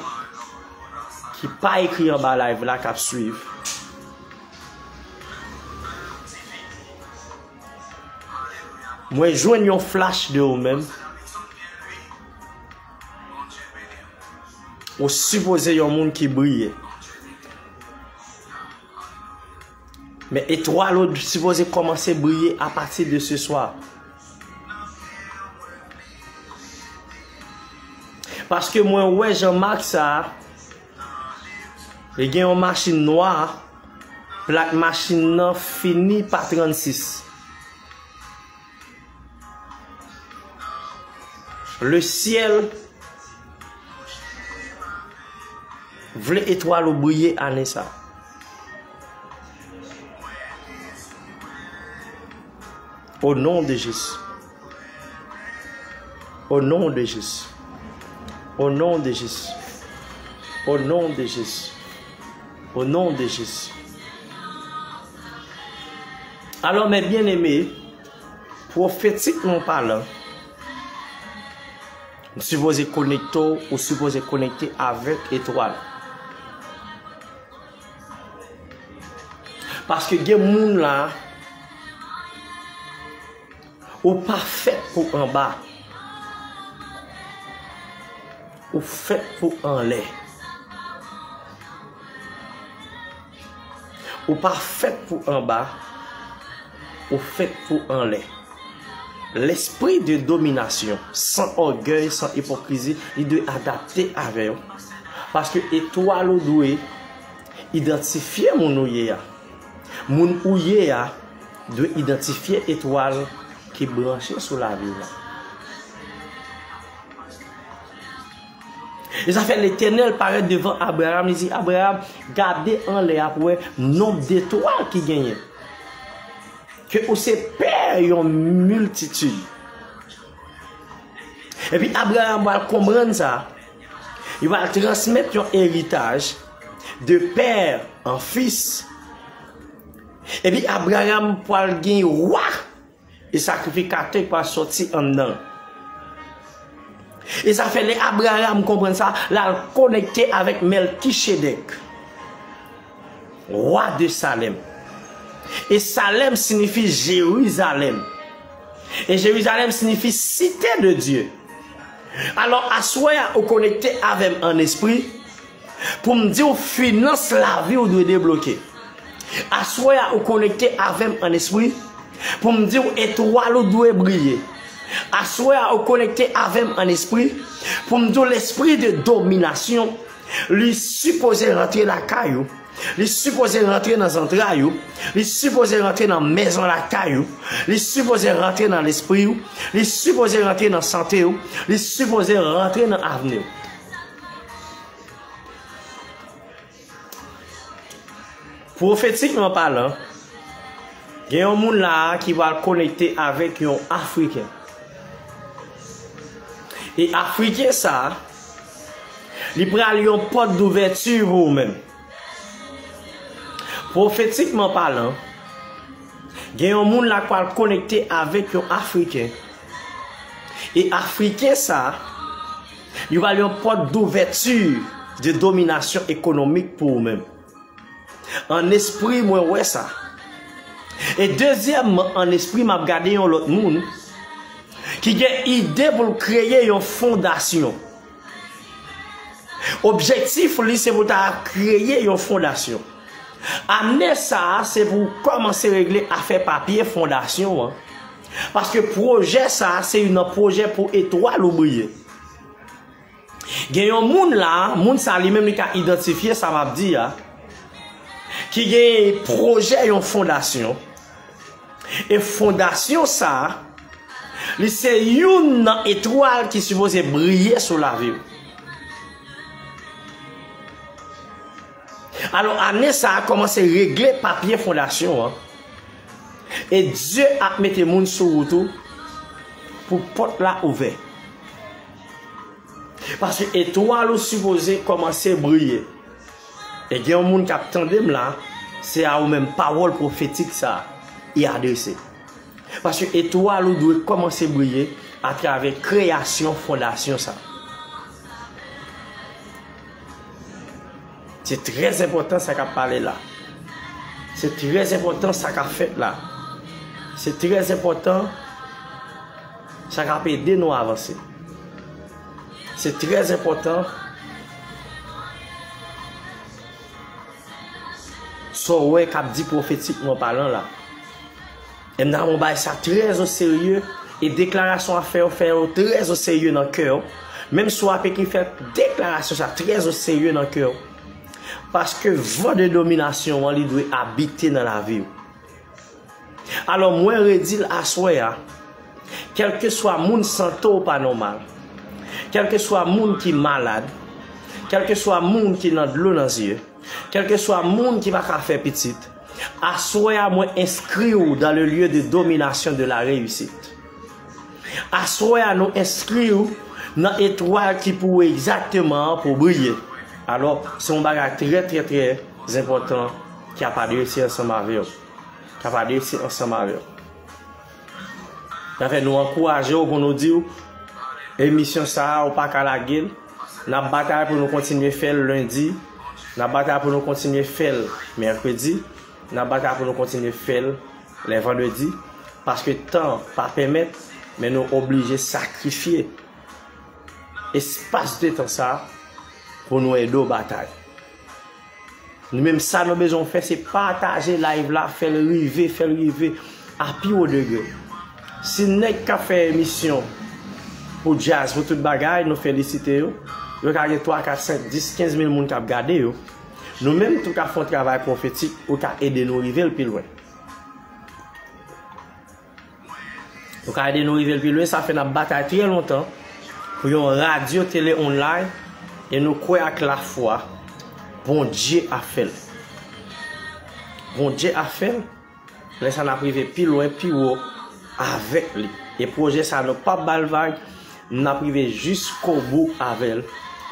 ki pa ekri anba live la k ap swiv. Mwen jwenn yon flash de ou menm. Ou sipoze yon moun ki briye. Men etwal ou sipoze kòmanse briye apati de se swa. Paske mwen wè Jean Marc sa, li gen yon machin nwa, plak machin nan fini pa trannsis. Lesyèl vle etwal ou briye ane sa. O non de Jezi. O non de Jezi. O non de Jezi. O non de Jezi. O non de Jezi. Alò, mes bien-aimés, pwofetikman palan, m sipoze konekte w, ou sipoze konekte avèk etwal. Paske gen moun la, ou pa fèt pou anba. Ou fèt pou anlè. Ou pa fèt pou anba, ou fèt pou anlè. Lespri de dominasyon, san ògèy, san ipokrizi, li dwe adapte avè w. Paske etwal ou dwe idantifye moun ou ye a. Moun ou ye a dwe idantifye etwal ki branche sou lavi w la. E sa fè Letènèl parèt devan Abraram, li di, Abraram, gade anlè a pou wè nonb detwal ki genyen. Ke ou se pè yon miltitid. Epi Abraram pral konprann sa. Li pral transmèt yon eritaj de pè an fis. Epi Abraram pral gen wa e sakrifikatè ki pral sòti anndan l. E sa fè lè Abraram konprann sa, l al konekte avèk Mèlkichedèk, wa de Salèm. E Salèm siyifi Jerizalèm. E Jerizalèm siyifi site de Dye. Alò, aswè a, ou konekte avè m an espri, pou m di w finans lavi w dwe debloke. Aswè a, ou konekte avè m an espri, pou m di w etwal ou dwe briye. Aswè a, ou konekte avè m an espri, pou m di w lespri de dominasyon, li sipoze rantre lakay ou. Li sipoze rantre nan zantray ou. Li sipoze rantre nan mezon lakay ou. Li sipoze rantre nan lespri ou. Li sipoze rantre nan sante ou. Li sipoze rantre nan avni ou. Pwofetikman palan, gen yon moun la a ki pral konekte avèk yon Afriken. E Afriken sa a, li pral yon pòt douvèti pou ou menm. Pwofetikman palan, gen yon moun la k pral konekte avèk yon Afriken. E Afriken sa a, li pral yon pòt douvèti de dominasyon ekonomik pou ou menm. An espri, mwen wè sa. E dezyèmman, an espri, m ap gade yon lòt moun ki gen ide pou l kreye yon fondasyon. Objektif li, se pou l ta kreye yon fondasyon. Ane sa a, se pou w kòmanse regle afè papye fondasyon an. Paske pwojè sa a, se youn nan pwojè pou etwal ou briye. Gen yon moun la, moun sa li menm li ka idantifye sa m ap di a, ki gen pwojè yon fondasyon. E fondasyon sa, li se youn nan etwal ki sipoze briye sou lavi w. Alò, ane sa a, kòmanse regle papye fondasyon an. E Dye ap mete moun sou wout ou pou pòt la ouvè. Paske etwal ou sipoze kòmanse briye. E gen yon moun k ap tande m la, se a ou menm pawòl pwofetik sa a, i adrese. Paske etwal ou dwe kòmanse briye atravè kreyasyon fondasyon sa. Se trè enpòtan sa k ap pale la. Se trè enpòtan sa k ap fèt la. Se trè enpòtan sa k ap ede nou avanse. Se trè enpòtan sa w wè k ap di pwofetikman palan la. E m ta renmen w bay sa trè o serye, e deklarasyon w ap fè yo, fè yo trè o serye nan kè w. Menm si w ap ekri, fè deklarasyon sa trè o serye nan kè w. Paske van de dominasyon an, li dwe abite nan lavi w. Alò, mwen redi l aswè a, kèlkeswa moun sante w pa nòmal, kèlkeswa moun ki malad, kèlkeswa moun ki nan dlo nan zye, kèlkeswa moun ki pa ka fè pitit, aswè a mwen enskri w dans le lieu de domination de la réussite. Aswè a nou enskri w nan etwal ki pou w egzakteman an pou w briye. Alò, se yon bagay trè, trè, trè enpòtan ki ap adrese ansanm avè w. kapab reyisi ansanm avè w. Sa fè nou ankouraje w pou nou di w, emisyon sa a, ou pa ka lage l. N ap batay pou nou kontinye fè l lendi. N ap batay pou nou kontinye fè l mèkredi. N ap batay pou nou kontinye fè l lè vandredi. Paske tan pa pèmèt, men nou oblije sakrifye espas de tan sa a pou nou ede w batay. Nou menm, sa nou bezwen fè, se pataje live la, fè l rive, fè l rive a pi wo degre. Si nèg k ap fè emisyon pou djaz, pou tout bagay, nou felisite yo. Yo ka gen twa, kat, senk, dis, kenz mil moun k ap gade yo. Nou menm tou ka fè yon travay pwofetik, ou ka ede nou rive l pi lwen. Ou ka ede nou rive l pi lwen, sa fè n ap batay trè lontan pou yon radyo tele online, e nou kwè ak lafwa, Bondye ap fè l. Bondye ap fè l, lè sa n ap rive pi lwen, pi wo avèk li. E pwojè sa nou p ap ba l vag, n ap rive jiskobou avè l,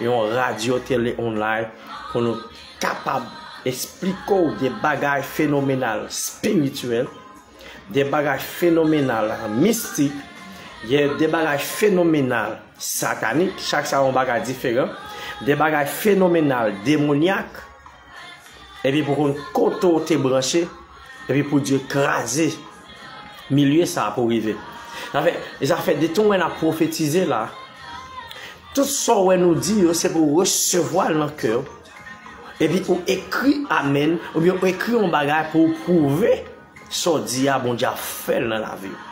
yon radyo tele online, pou nou kapab esplike w de bagay fenomenal espirityèl, de bagay fenomenal mistik, gen de bagay fenomenal satanik, chak sa yon bagay diferan, de bagay fenomenal demonyak, epi pou konn kote w te branche, epi pou Dye kraze milye sa a pou rive. Sa fè, sa fè depi w wè n ap pwofetize la, tout sa w wè nou di yo, se pou w resevwa l nan kè w, epi ou ekri amèn, oubyen ou ekri yon bagay pou w pwouve sa w di a, Bondye ap fè l nan lavi w.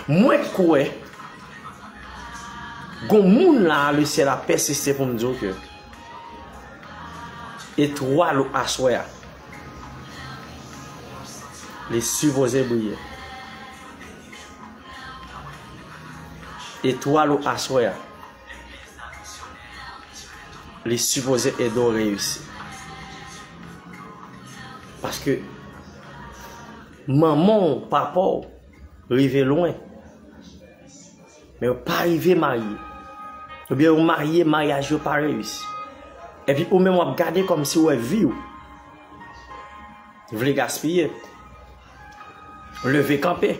Mwen kwè, gon moun la, le syèl ap pèsiste pou m di w ke etwal ou aswè a, li sipoze briye. Etwal ou aswè a, li sipoze ede w reyisi. Paske manman w, papa w rive lwen, men yo pa rive marye. Oubyen yo marye, maryaj yo pa reyisi. Epi ou menm w ap gade kòmsi w wè vi w vle gaspiye. Leve kanpe.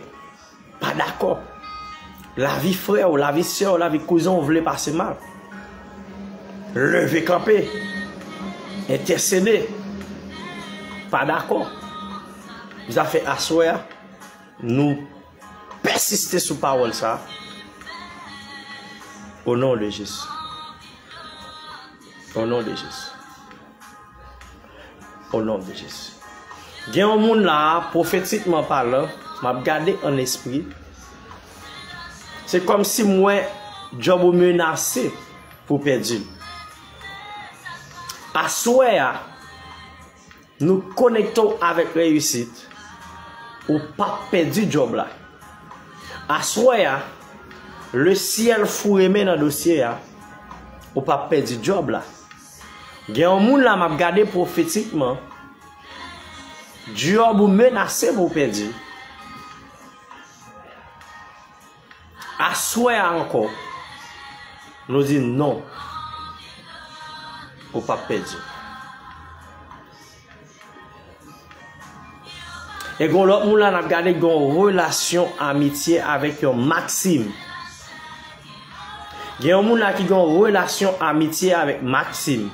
Pa dakò. Lavi frè w, lavi sè w, lavi kouzen w vle pase mal. Leve kanpe. Entèsede. Pa dakò. Zafè aswè a, nou pèsiste sou pawòl sa a. O non de Jezi. O non de Jezi. O non de Jezi. Gen yon moun la a, pwofetikman palan, m ap gade an espri. Se kòmsi m wè djòb ou menase pou w pèdi l. Aswè a, nou konekte w avèk reyisit, ou p ap pèdi djòb la. Aswè a, le syèl foure men nan dosye a, ou p ap pèdi djòb la. Gen yon moun la m ap gade pwofetikman, djòb ou menase pou w pèdi. Aswè a ankò, nou di non, ou p ap pèdi. E gen lòt moun la n ap gade gen yon relasyon amitye avèk yon Maksim. Gen yon moun la ki gen yon relasyon amitye avèk Maksim.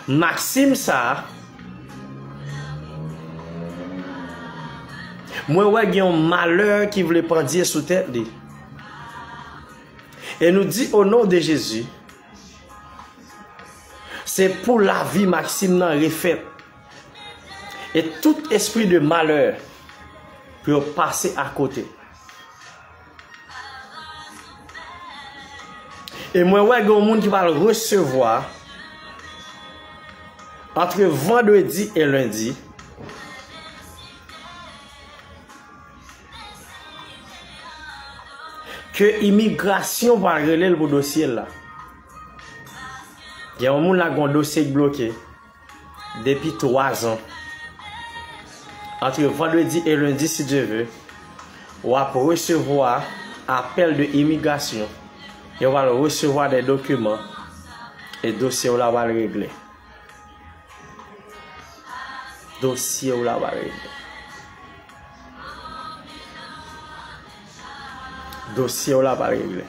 Maksim sa a, mwen wè gen yon malè ki vle pandye sou tèt li. E nou di, o non de Jezi, se pou lavi Maksim nan refèt. E tout espri de malè pou yo pase akote. E mwen wè gen yon moun ki pral resevwa antre vandredi e lendi, ke imigrasyon pral rele l pou dosye l la. Gen yon moun la gen yon dosye k bloke depi twa zan. Antre vandredi e lendi, si Dye ve, w ap resevwa apèl de imigrasyon. E w pral resevwa de dokiman e dosye w la pral regle. Dosye w la pa regle. Dosye w la pa regle.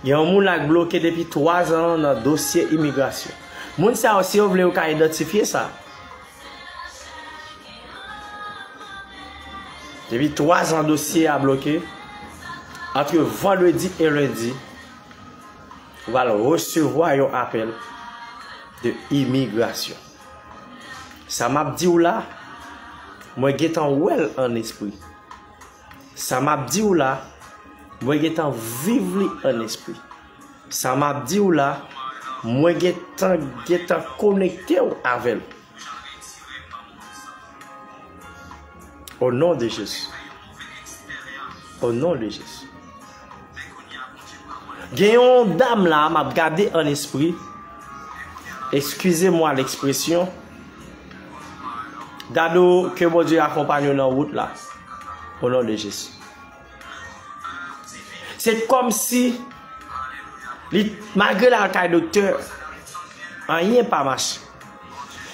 Gen yon moun la k bloke depi twa zan nan dosye imigrasyon. Moun sa yo, si yo vle, yo ka idantifye sa. Depi twa zan dosye a bloke. Antre vandredi e lendi, ou pral resevwa yon apèl de imigrasyon. Sa m ap di w la, mwen gentan wè l an espri. Sa m ap di w la, mwen gentan viv li an espri. Sa m ap di w la, mwen gentan, gentan konekte w avè l. O non de Jezi. O non de Jezi. Gen yon dam la, m ap gade an espri. Excusez-moi l'expression. Dado, ke Bondye akonpanye w nan wout la. O non de Jezi. Se kòmsi li, malgre l al kay doktè, anyen pa mache.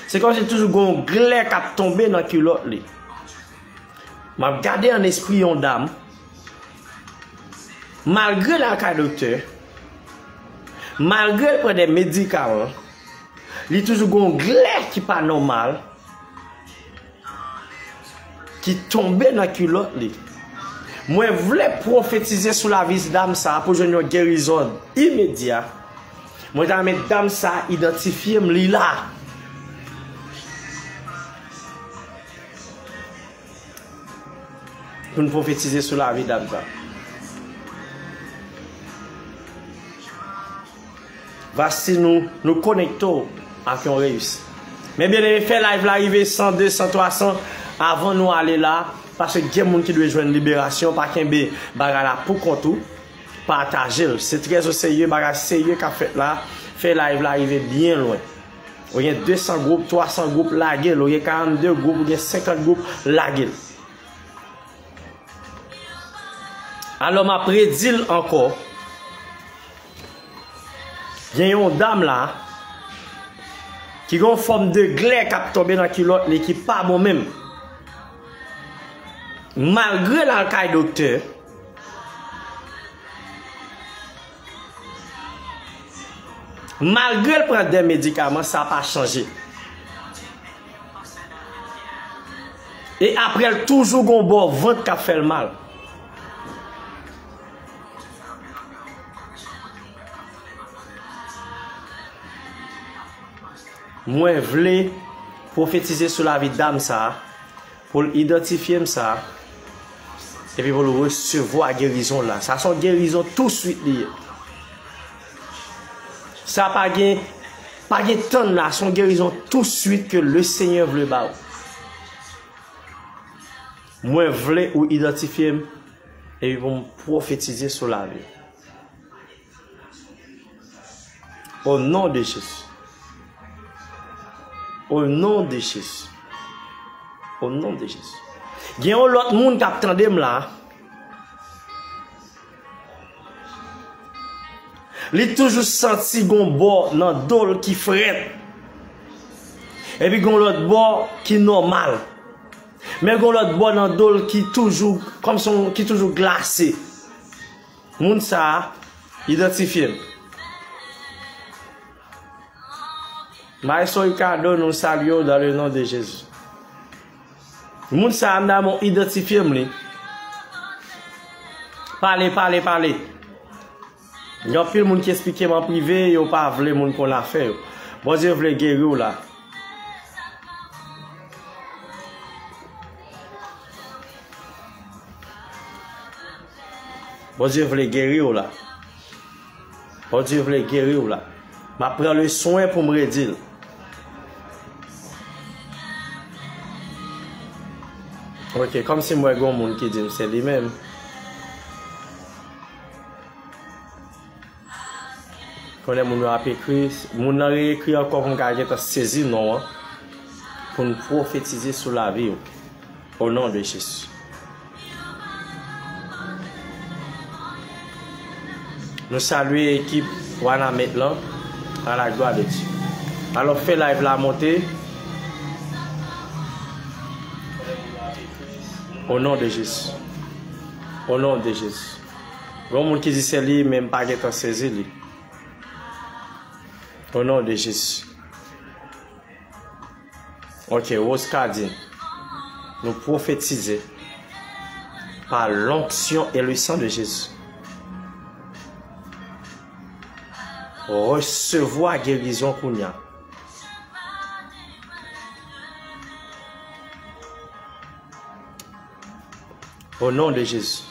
Se kòmsi toujou gen yon glè k ap tonbe nan kilòt li. M ap gade an espri yon dam. Malgre l al kay doktè, malgre l pran de medikaman, li toujou gen yon glè ki pa nòmal ki tonbe nan kilòt li. Mwen vle pwofetize sou lavi dam sa a pou jwenn yon gerizon imedya. Mwen ta renmen dam sa a idantifye m, li la. Pou n pwofetize sou lavi dam sa. Vasi nou, nou konekte w ak yon reyisi. Men byeneme, fè live la rive san, de san, twa san avan nou ale la, paske gen moun ki dwe jwenn liberasyon, pa kenbe bagay la pou kont ou, pataje l. Se trè o serye, bagay serye k ap fèt la, fè live la rive byen lwen. Ou gen de san gwoup, twa san gwoup, lage l. Ou gen karannde gwoup, ou gen senkant gwoup, lage l. Alò, m ap redi l ankò. Gen yon dam la ki gen yon fòm de glè k ap tonbe nan kilòt li ki pa bon menm. Malgre l al kay doktè, malgre l pran de medikaman, sa pa chanje. E apre l toujou gon bò vant k ap fè l mal. Mwen vle pwofetize sou lavi dam sa a, pou l idantifye m sa a, epi pou l resevwa gerizon la. Sa se yon gerizon touswit li ye. Sa pa gen, pa gen tann la, se yon gerizon touswit ke Lesenyè vle ba ou. Mwen vle ou idantifye m, epi pou m pwofetize sou lavi w. O non de Jezi. O non de Jezi. O non de Jezi. Gen yon lòt moun k ap tande m la. Li toujou santi gon bò nan do l ki frèt. Epi gon lòt bò ki nòmal. Men gon lòt bò nan do l ki toujou, kòmsi ki toujou glase. Moun sa a, idantifye m. Maestro Ricardo, nou salye w dans le nom de Jésus. Moun sa a, m damou idantifye m li. Pale, pale, pale. Gen anpil moun ki eksplike m an prive, yo pa vle moun konn afè yo. Bondye vle geri w la. Bondye vle geri w la. Bondye vle geri w la. M ap pran le swen pou m redi l. Ok, kòmsi m wè gon moun ki di m se li menm. Konnen moun yo ap ekri, moun nan reyekri ankò pou m ka gentan sezi non an, pou n pwofetize sou lavi w. O non de Jezi. Nou salye ekip Wanament lan, à la gloire de Dieu. Alò, fè live la monte. O non de Jezi. O non de Jezi. Gen moun ki di se li, men m pa gentan sezi li. O non de Jezi. Ok, Rose Cardine. Nou pwofetize pa l'onction et le sang de Jésus. Resevwa gerizon kounye a. O non de Jezi.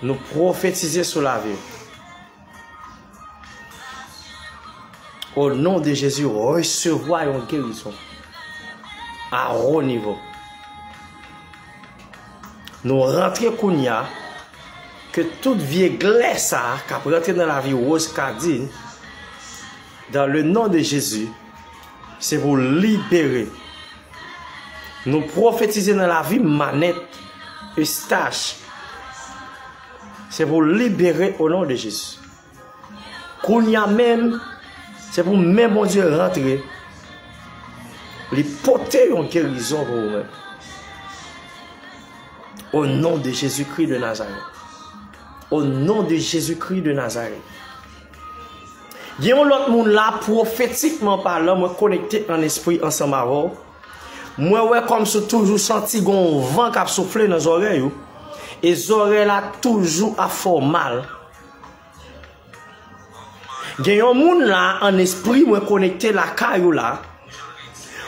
Nou pwofetize sou lavi w. O non de Jezi, resevwa yon gerizon a wo nivo. Nou rantre kounye a, ke tout vye glè sa a k ap rantre nan lavi Rose Cardine, dans le nom de Jésus, se pou libere. Nou pwofetize nan lavi Manette, Eustache, se pou libere o non de Jezi. Kounye a menm, se pou men Bondye rantre. Li pote yon gerizon pou ou menm. O non de Jezikri de Nazarèt. O non de Jezikri de Nazarèt. Gen yon lòt moun la, pwofetikman palan, mwen konekte an espri ansanm avè w. Mwen wè kòmsi w toujou santi gen yon van k ap soufle nan zòrèy ou. E zòrèy la toujou ap fè w mal. Gen yon moun la, an espri, mwen konekte lakay ou la.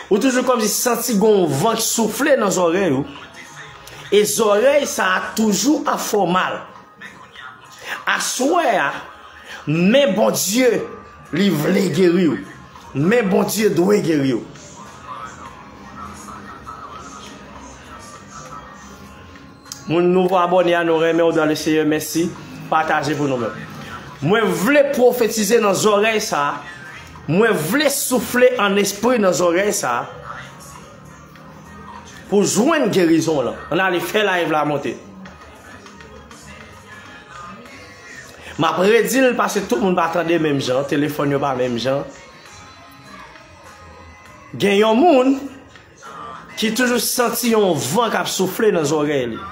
Ou toujou kòmsi santi gen yon van k soufle nan zòrèy ou. E zòrèy sa a toujou ap fè w mal. Aswè a, men Bondye, li vle geri w. Men Bondye dwe geri w. Moun nouvo abòne a, nou renmen w dans le Seigneur, mèsi. Pataje pou nou menm. Mwen vle pwofetize nan zòrèy sa a. Mwen vle soufle an espri nan zòrèy sa a. Pou jwenn gerizon w lan. Ann ale fè live la monte. M ap redi l paske tout moun pa tande menm jan, telefòn yo pa menm jan. Gen yon moun ki toujou santi yon van k ap soufle nan zòrèy li.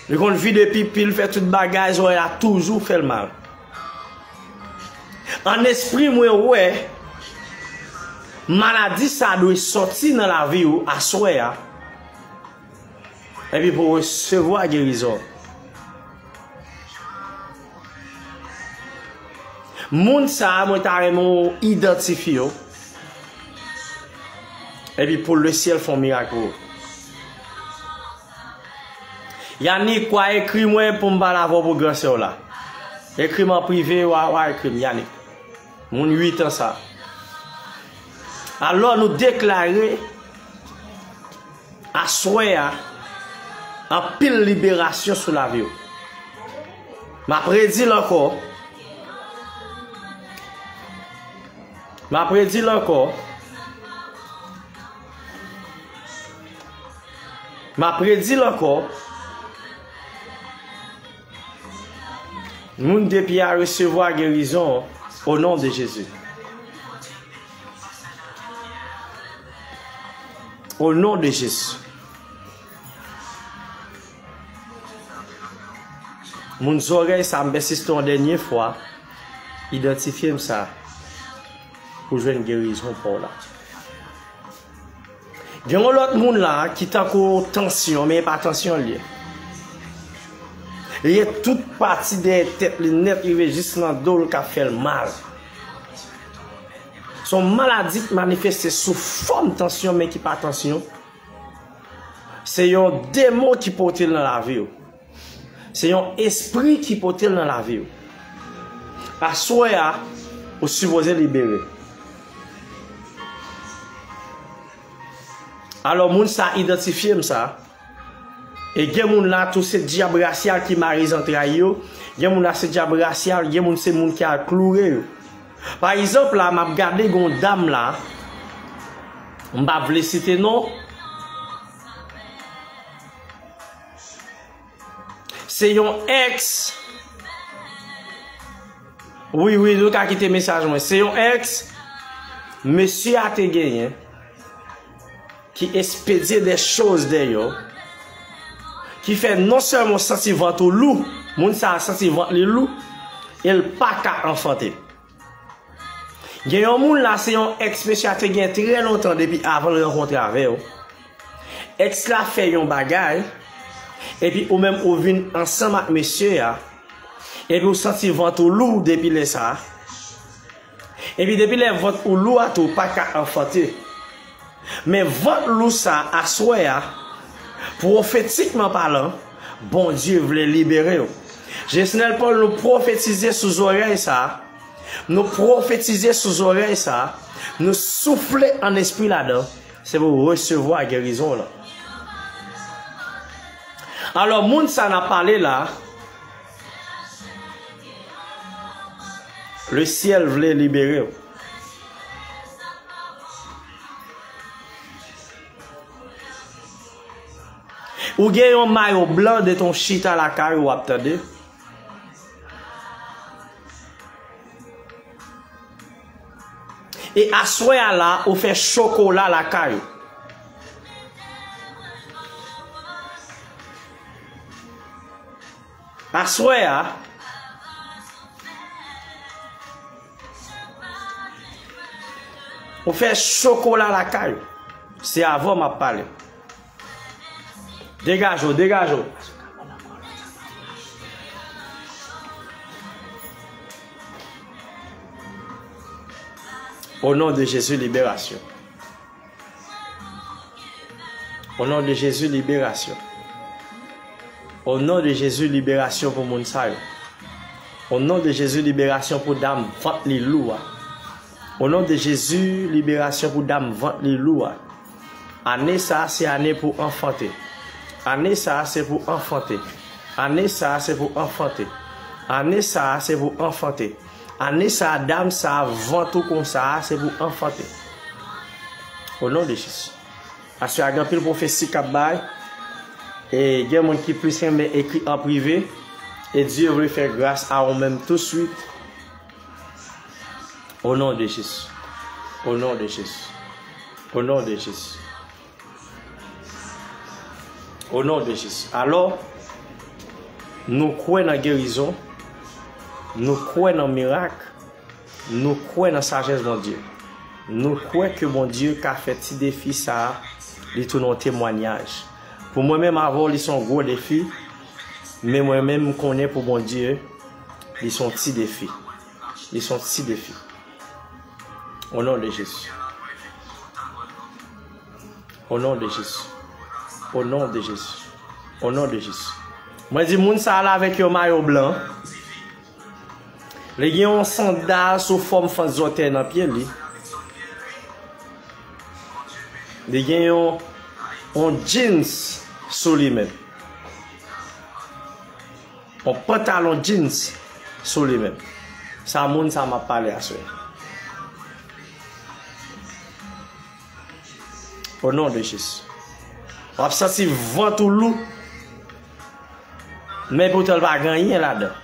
Li konn vide pipi, l fè tout bagay, zòrèy la toujou fè l mal. An espri mwen wè maladi sa dwe sòti nan lavi w aswè a. Epi pou w resevwa gerizon. Moun sa a, mwen ta renmen w idantifye yo. Epi pou lesyèl fè yon mirak pou ou. Yannick, w a ekri mwen pou m pale avè w pou gran sè w la. Ekri m an prive, w a, w a ekri m, Yannick. Moun uit an sa. Alò, nou deklare aswè a, anpil liberasyon sou lavi w. M ap redi l ankò. M ap redi l ankò. M ap redi l ankò. Moun de pye a resevwa gerizon o non de Jezi. O non de Jezi. Moun zòrèy sa, m pèsiste yon dènye fwa, idantifye m sa pou jwenn gerizon pa w la. Gen yon lòt moun la ki tankou tansyon, men e pa tansyon l ye. Li ye tout pati dèyè tèt li nèt, rive jis nan do l k ap fè l mal. Se yon maladi k manifeste sou fòm tansyon, men ki pa tansyon. Se yon demon ki pote l nan lavi w. Se yon espri ki pote l nan lavi w. Aswè a, ou sipoze libere. Alò, moun sa idantifye m sa. E gen moun la tou se dyab rasyal ki mare zantray yo. Gen moun la se dyab rasyal, gen moun se moun ki al kloure yo. Pa egzanp la, m ap gade gon dam la, m pa vle site non. Se yon ex. Wi, wi, nou ka kite mesaj mwen. Se yon ex. mesye a te genyen, ki espedye de choz dèyè w, ki fè non sèlman w santi vant ou lou, moun sa a santi vant li lou, e l pa ka anfante. Gen yon moun la, se yon ex mesye a te gen trè lontan depi avan l rankontre avè w. Ex la fè yon bagay, epi ou menm ou vin ansanm ak mesye a, epi ou santi vant ou lou depi lè sa a. Epi depi lè vant ou lou a tou, ou pa ka anfante. Men vant lou sa a, aswè a, pwofetikman palan, Bondye vle libere w. Jesnèl Paul, nou pwofetize sou zòrèy sa a. Nou pwofetize sou zòrèy sa a. Nou soufle ann espri ladan. Se pou w resevwa gerizon w lan. Alò, moun sa n ap pale la, lesyèl vle libere w. Ou gen yon mayo blan de ton chita lakay ou ap tande. E aswè a la, ou fè chokola lakay ou. Aswè a, ou fè chokola lakay ou. Se avè w m ap pale. Degaje w, degaje w. O non de Jezi, liberasyon. O non de Jezi, liberasyon. O non de Jezi, liberasyon pou moun sa yo. O non de Jezi, liberasyon pou dam vant li lou a. O non de Jezi, liberasyon pou dam vant li lou a. Ane sa a se ane pou anfante. Ane sa a se pou anfante. Ane sa a se pou anfante. Ane sa a se pou anfante. Ane sa a, dam sa a, vant ou konsa a, se pou anfante. O non de Jezi. Aswè a gen anpil pwofesi k ap bay. E gen moun ki plis renmen ekri an prive. E Dye vle fè gras a ou menm touswit. O non de Jezi. O non de Jezi. O non de Jezi. O non de Jezi. Alò, nou kwè nan gerizon. Nou kwè nan mirak. Nou kwè nan sajès Bondye. Nou kwè ke Bondye ka fè ti defi sa a, li tounen yon temwayaj. Pou mwen menm avè w, li se yon gwo defi. Men mwen menm, m konnen pou Bondye, li se yon ti defi. Li se yon ti defi. O non de Jezi. O non de Jezi. O non de Jezi. O non de Jezi. Mwen di moun sa a la avèk yon mayo blan. Li gen yon sandal sou fòm fant zòtèy nan pye li. Li gen yon, yon jeans sou li menm. Yon pantalon jeans sou li menm. Sa moun sa m ap pale aswè. O non de Jezi. W ap santi vant ou lou. Men poutan l pa gen anyen ladan.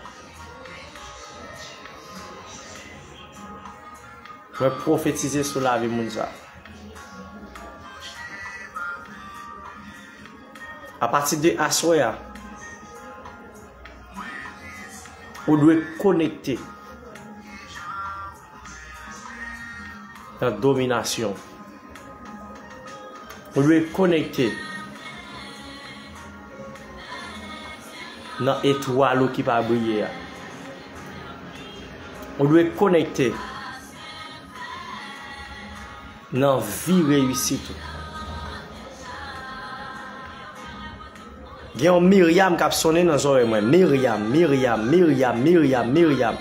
Mwen pwofetize sou lavi moun sa. Apati de aswè a, ou dwe konekte nan dominasyon. Ou dwe konekte nan etwal ou ki pa briye a. Ou dwe konekte nan vi reyisit ou. Gen yon Miryam k ap sonnen nan zòrèy mwen. Miryam, Miryam, Miryam, Miryam, Miryam.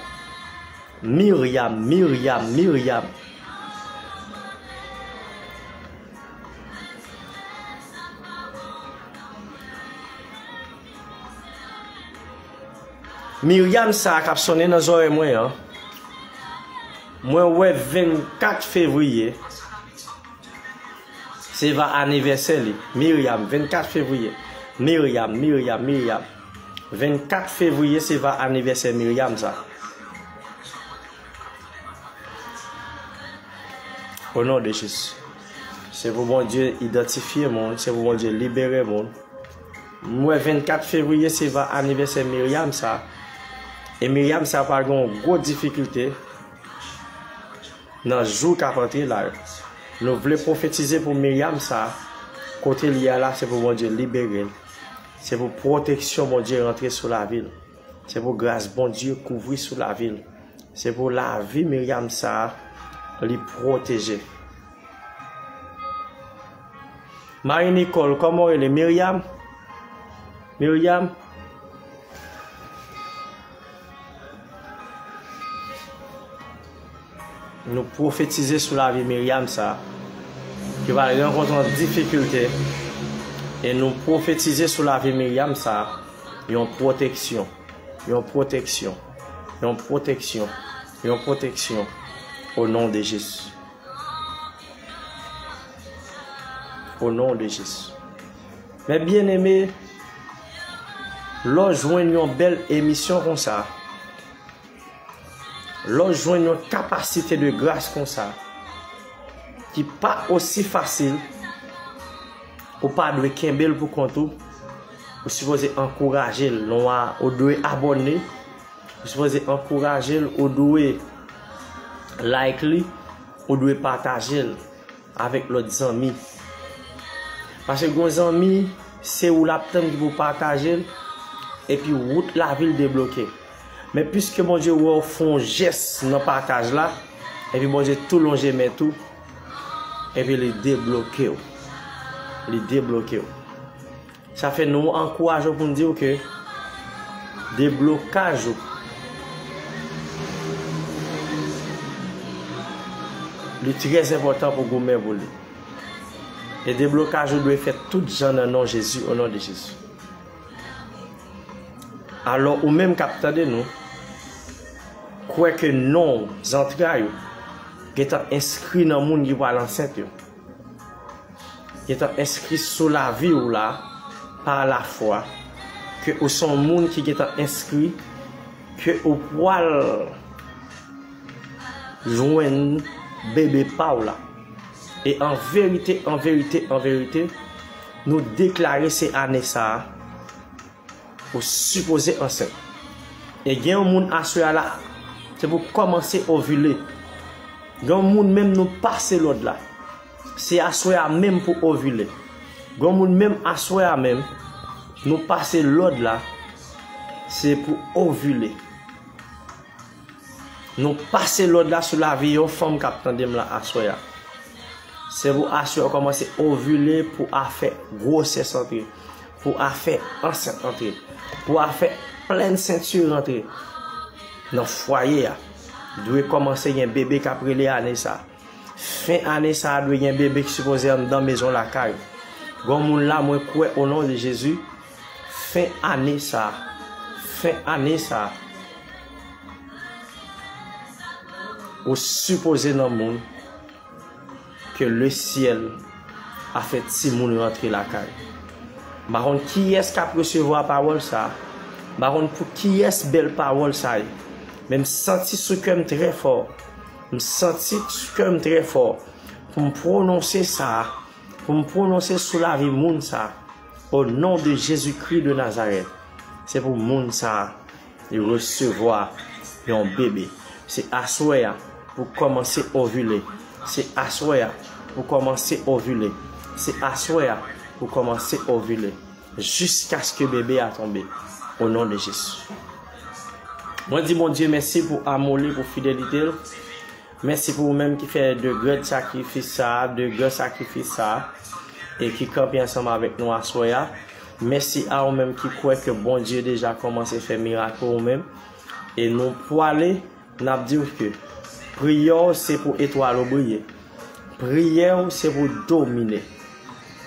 Miryam, Miryam, Miryam. Miryam sa a k ap sonnen nan zòrèy mwen an, mwen wè vennkat fevriye, se va anivèsè li. Miryam, vennkat fevriye. Miryam, Miryam, Miryam. Vennkat fevriye, se va anivèsè Miryam sa. O non de Jezi. Se pou Bondye idantifye moun, se pou Bondye libere moun. M wè vennkat fevriye se va anivèsè Miryam sa. E Miryam sa pral gen yon gwo difikilte nan jou k ap antre la yo. Nou vle pwofetize pou Miryam sa, kote l ye a la, se pou Bondye libere l. Se pou pwoteksyon Bondye rantre sou lavi l. Se pou gras Bondye kouvri sou lavi l. Se pou lavi Miryam sa a, li pwoteje. Marie Nicole, kòman w rele? Miryam? Miryam? Nou pwofetize sou lavi Miryam sa, ki va rankontre yon difikilte, e nou pwofetize sou lavi Miryam sa, yon pwoteksyon, yon pwoteksyon, yon pwoteksyon, yon pwoteksyon, o non de Jezi. O non de Jezi. Men byeneme, lè w jwenn yon bèl emisyon konsa, lè w jwenn yon kapasite de gras konsa, ki pa osi fasil, ou pa dwe kenbe l pou kont ou. Ou sipoze ankouraje l, non a, ou dwe abòne. Ou sipoze ankouraje l, ou dwe like li, ou dwe pataje l avèk lòt zanmi. Paske gon zanmi, se ou l ap tann ki pou pataje l, epi wout lavi l debloke. Men piske Bondye wè w fè yon jès nan pataj la, epi Bondye tou lonje men tou, epi li debloke w. Li debloke w. Sa fè nou ankouraje w pou n di w ke deblokaj ou li trè enpòtan pou goumen pou li. E deblokaj ou dwe fèt tout jan nan non Jezi, o non de Jezi. Alò, ou menm k ap tande nou, kwè ke non w, zantray ou, gentan enskri nan moun ki pral ansent yo. Gentan enskri sou lavi w la, pa lafwa, ke ou se yon moun ki gentan enskri, ke ou pral jwenn bebe pa w la. E an verite, an verite, an verite, nou deklare se ane sa a, ou sipoze ansent. E gen yon moun aswè a la, se pou kòmanse ovile. Gen yon moun menm nou pase lòd la. Se aswè a menm pou ovile. Gen yon moun menm aswè a menm, nou pase lòd la, se pou ovile. Nou pase lòd la sou lavi yon fanm k ap tande m la aswè a. Se pou aswè a w kòmanse ovile, pou afè gwosès antre, pou afè ansent antre, pou afè plèn senti rantre nan fwaye a. Dwe kòmanse gen bebe k ap rele ane sa. Fen ane sa a dwe gen bebe ki sipoze anndan mezon lakay ou. Gon moun la, mwen kwè o non de Jezi, fen ane sa a, fen ane sa a, ou sipoze nan moun ke lesyèl a fè timoun rantre lakay. M pa konn kiyès k ap resevwa pawòl sa a. M pa konn pou kiyès bèl pawòl sa a ye. Men m santi sou kè m trè fò. M santi sou kè m trè fò pou m pwononse sa a, pou m pwononse sou lavi moun sa a. O non de Jezikri de Nazarèt, se pou moun sa a li resevwa yon bebe. Se aswè a pou kòmanse ovile. Se aswè a pou kòmanse ovile. Se aswè a pou kòmanse ovile. Jiskaske bebe a tonbe. O non de Jezi. Mwen di Bondye mèsi pou amou li, pou fidelite l. Mèsi pou ou menm ki fè de gran sakrifis sa a, de gran sakrifis sa a, e ki kanpe ansanm avèk nou aswè a. Mèsi a ou menm ki kwè ke Bondye deja kòmanse fè mirak pou ou menm. E nou pwale, n ap di w ke priyè w se pou etwal ou briye. Priyè w se pou domine.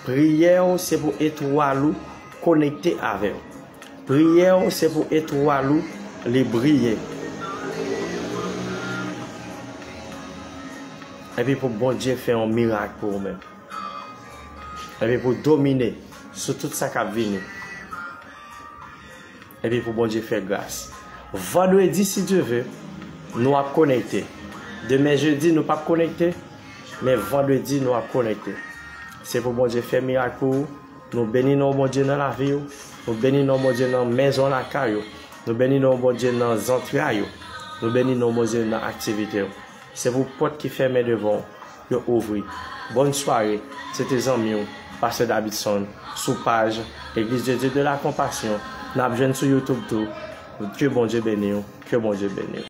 Priyè w se pou etwal ou konekte avè w. Priyè w se pou etwal ou li briye. Epi pou Bondye fè yon mirak pou ou menm. Epi pou domine sou tout sa k ap vini. Epi pou Bondye fè gras. Vandredi, si Dye ve, nou ap konekte. Demen jedi, nou p ap konekte. Men vandredi nou ap konekte. Se pou Bondye fè mirak pou ou. Nou beni non Bondye nan lavi w. Nou beni non Bondye nan mezon lakay ou. Nou beni non Bondye nan zantray ou. Nou beni non Bondye nan aktivite w. Se pou pòt ki fèmen devan w yo ouvri. Bòn sware, se te zanmi w, Pastè Davidson, sou paj Église de Dieu de la Compassion. N ap jwenn sou YouTube tou. Ke Bondye beni w, ke Bondye beni w.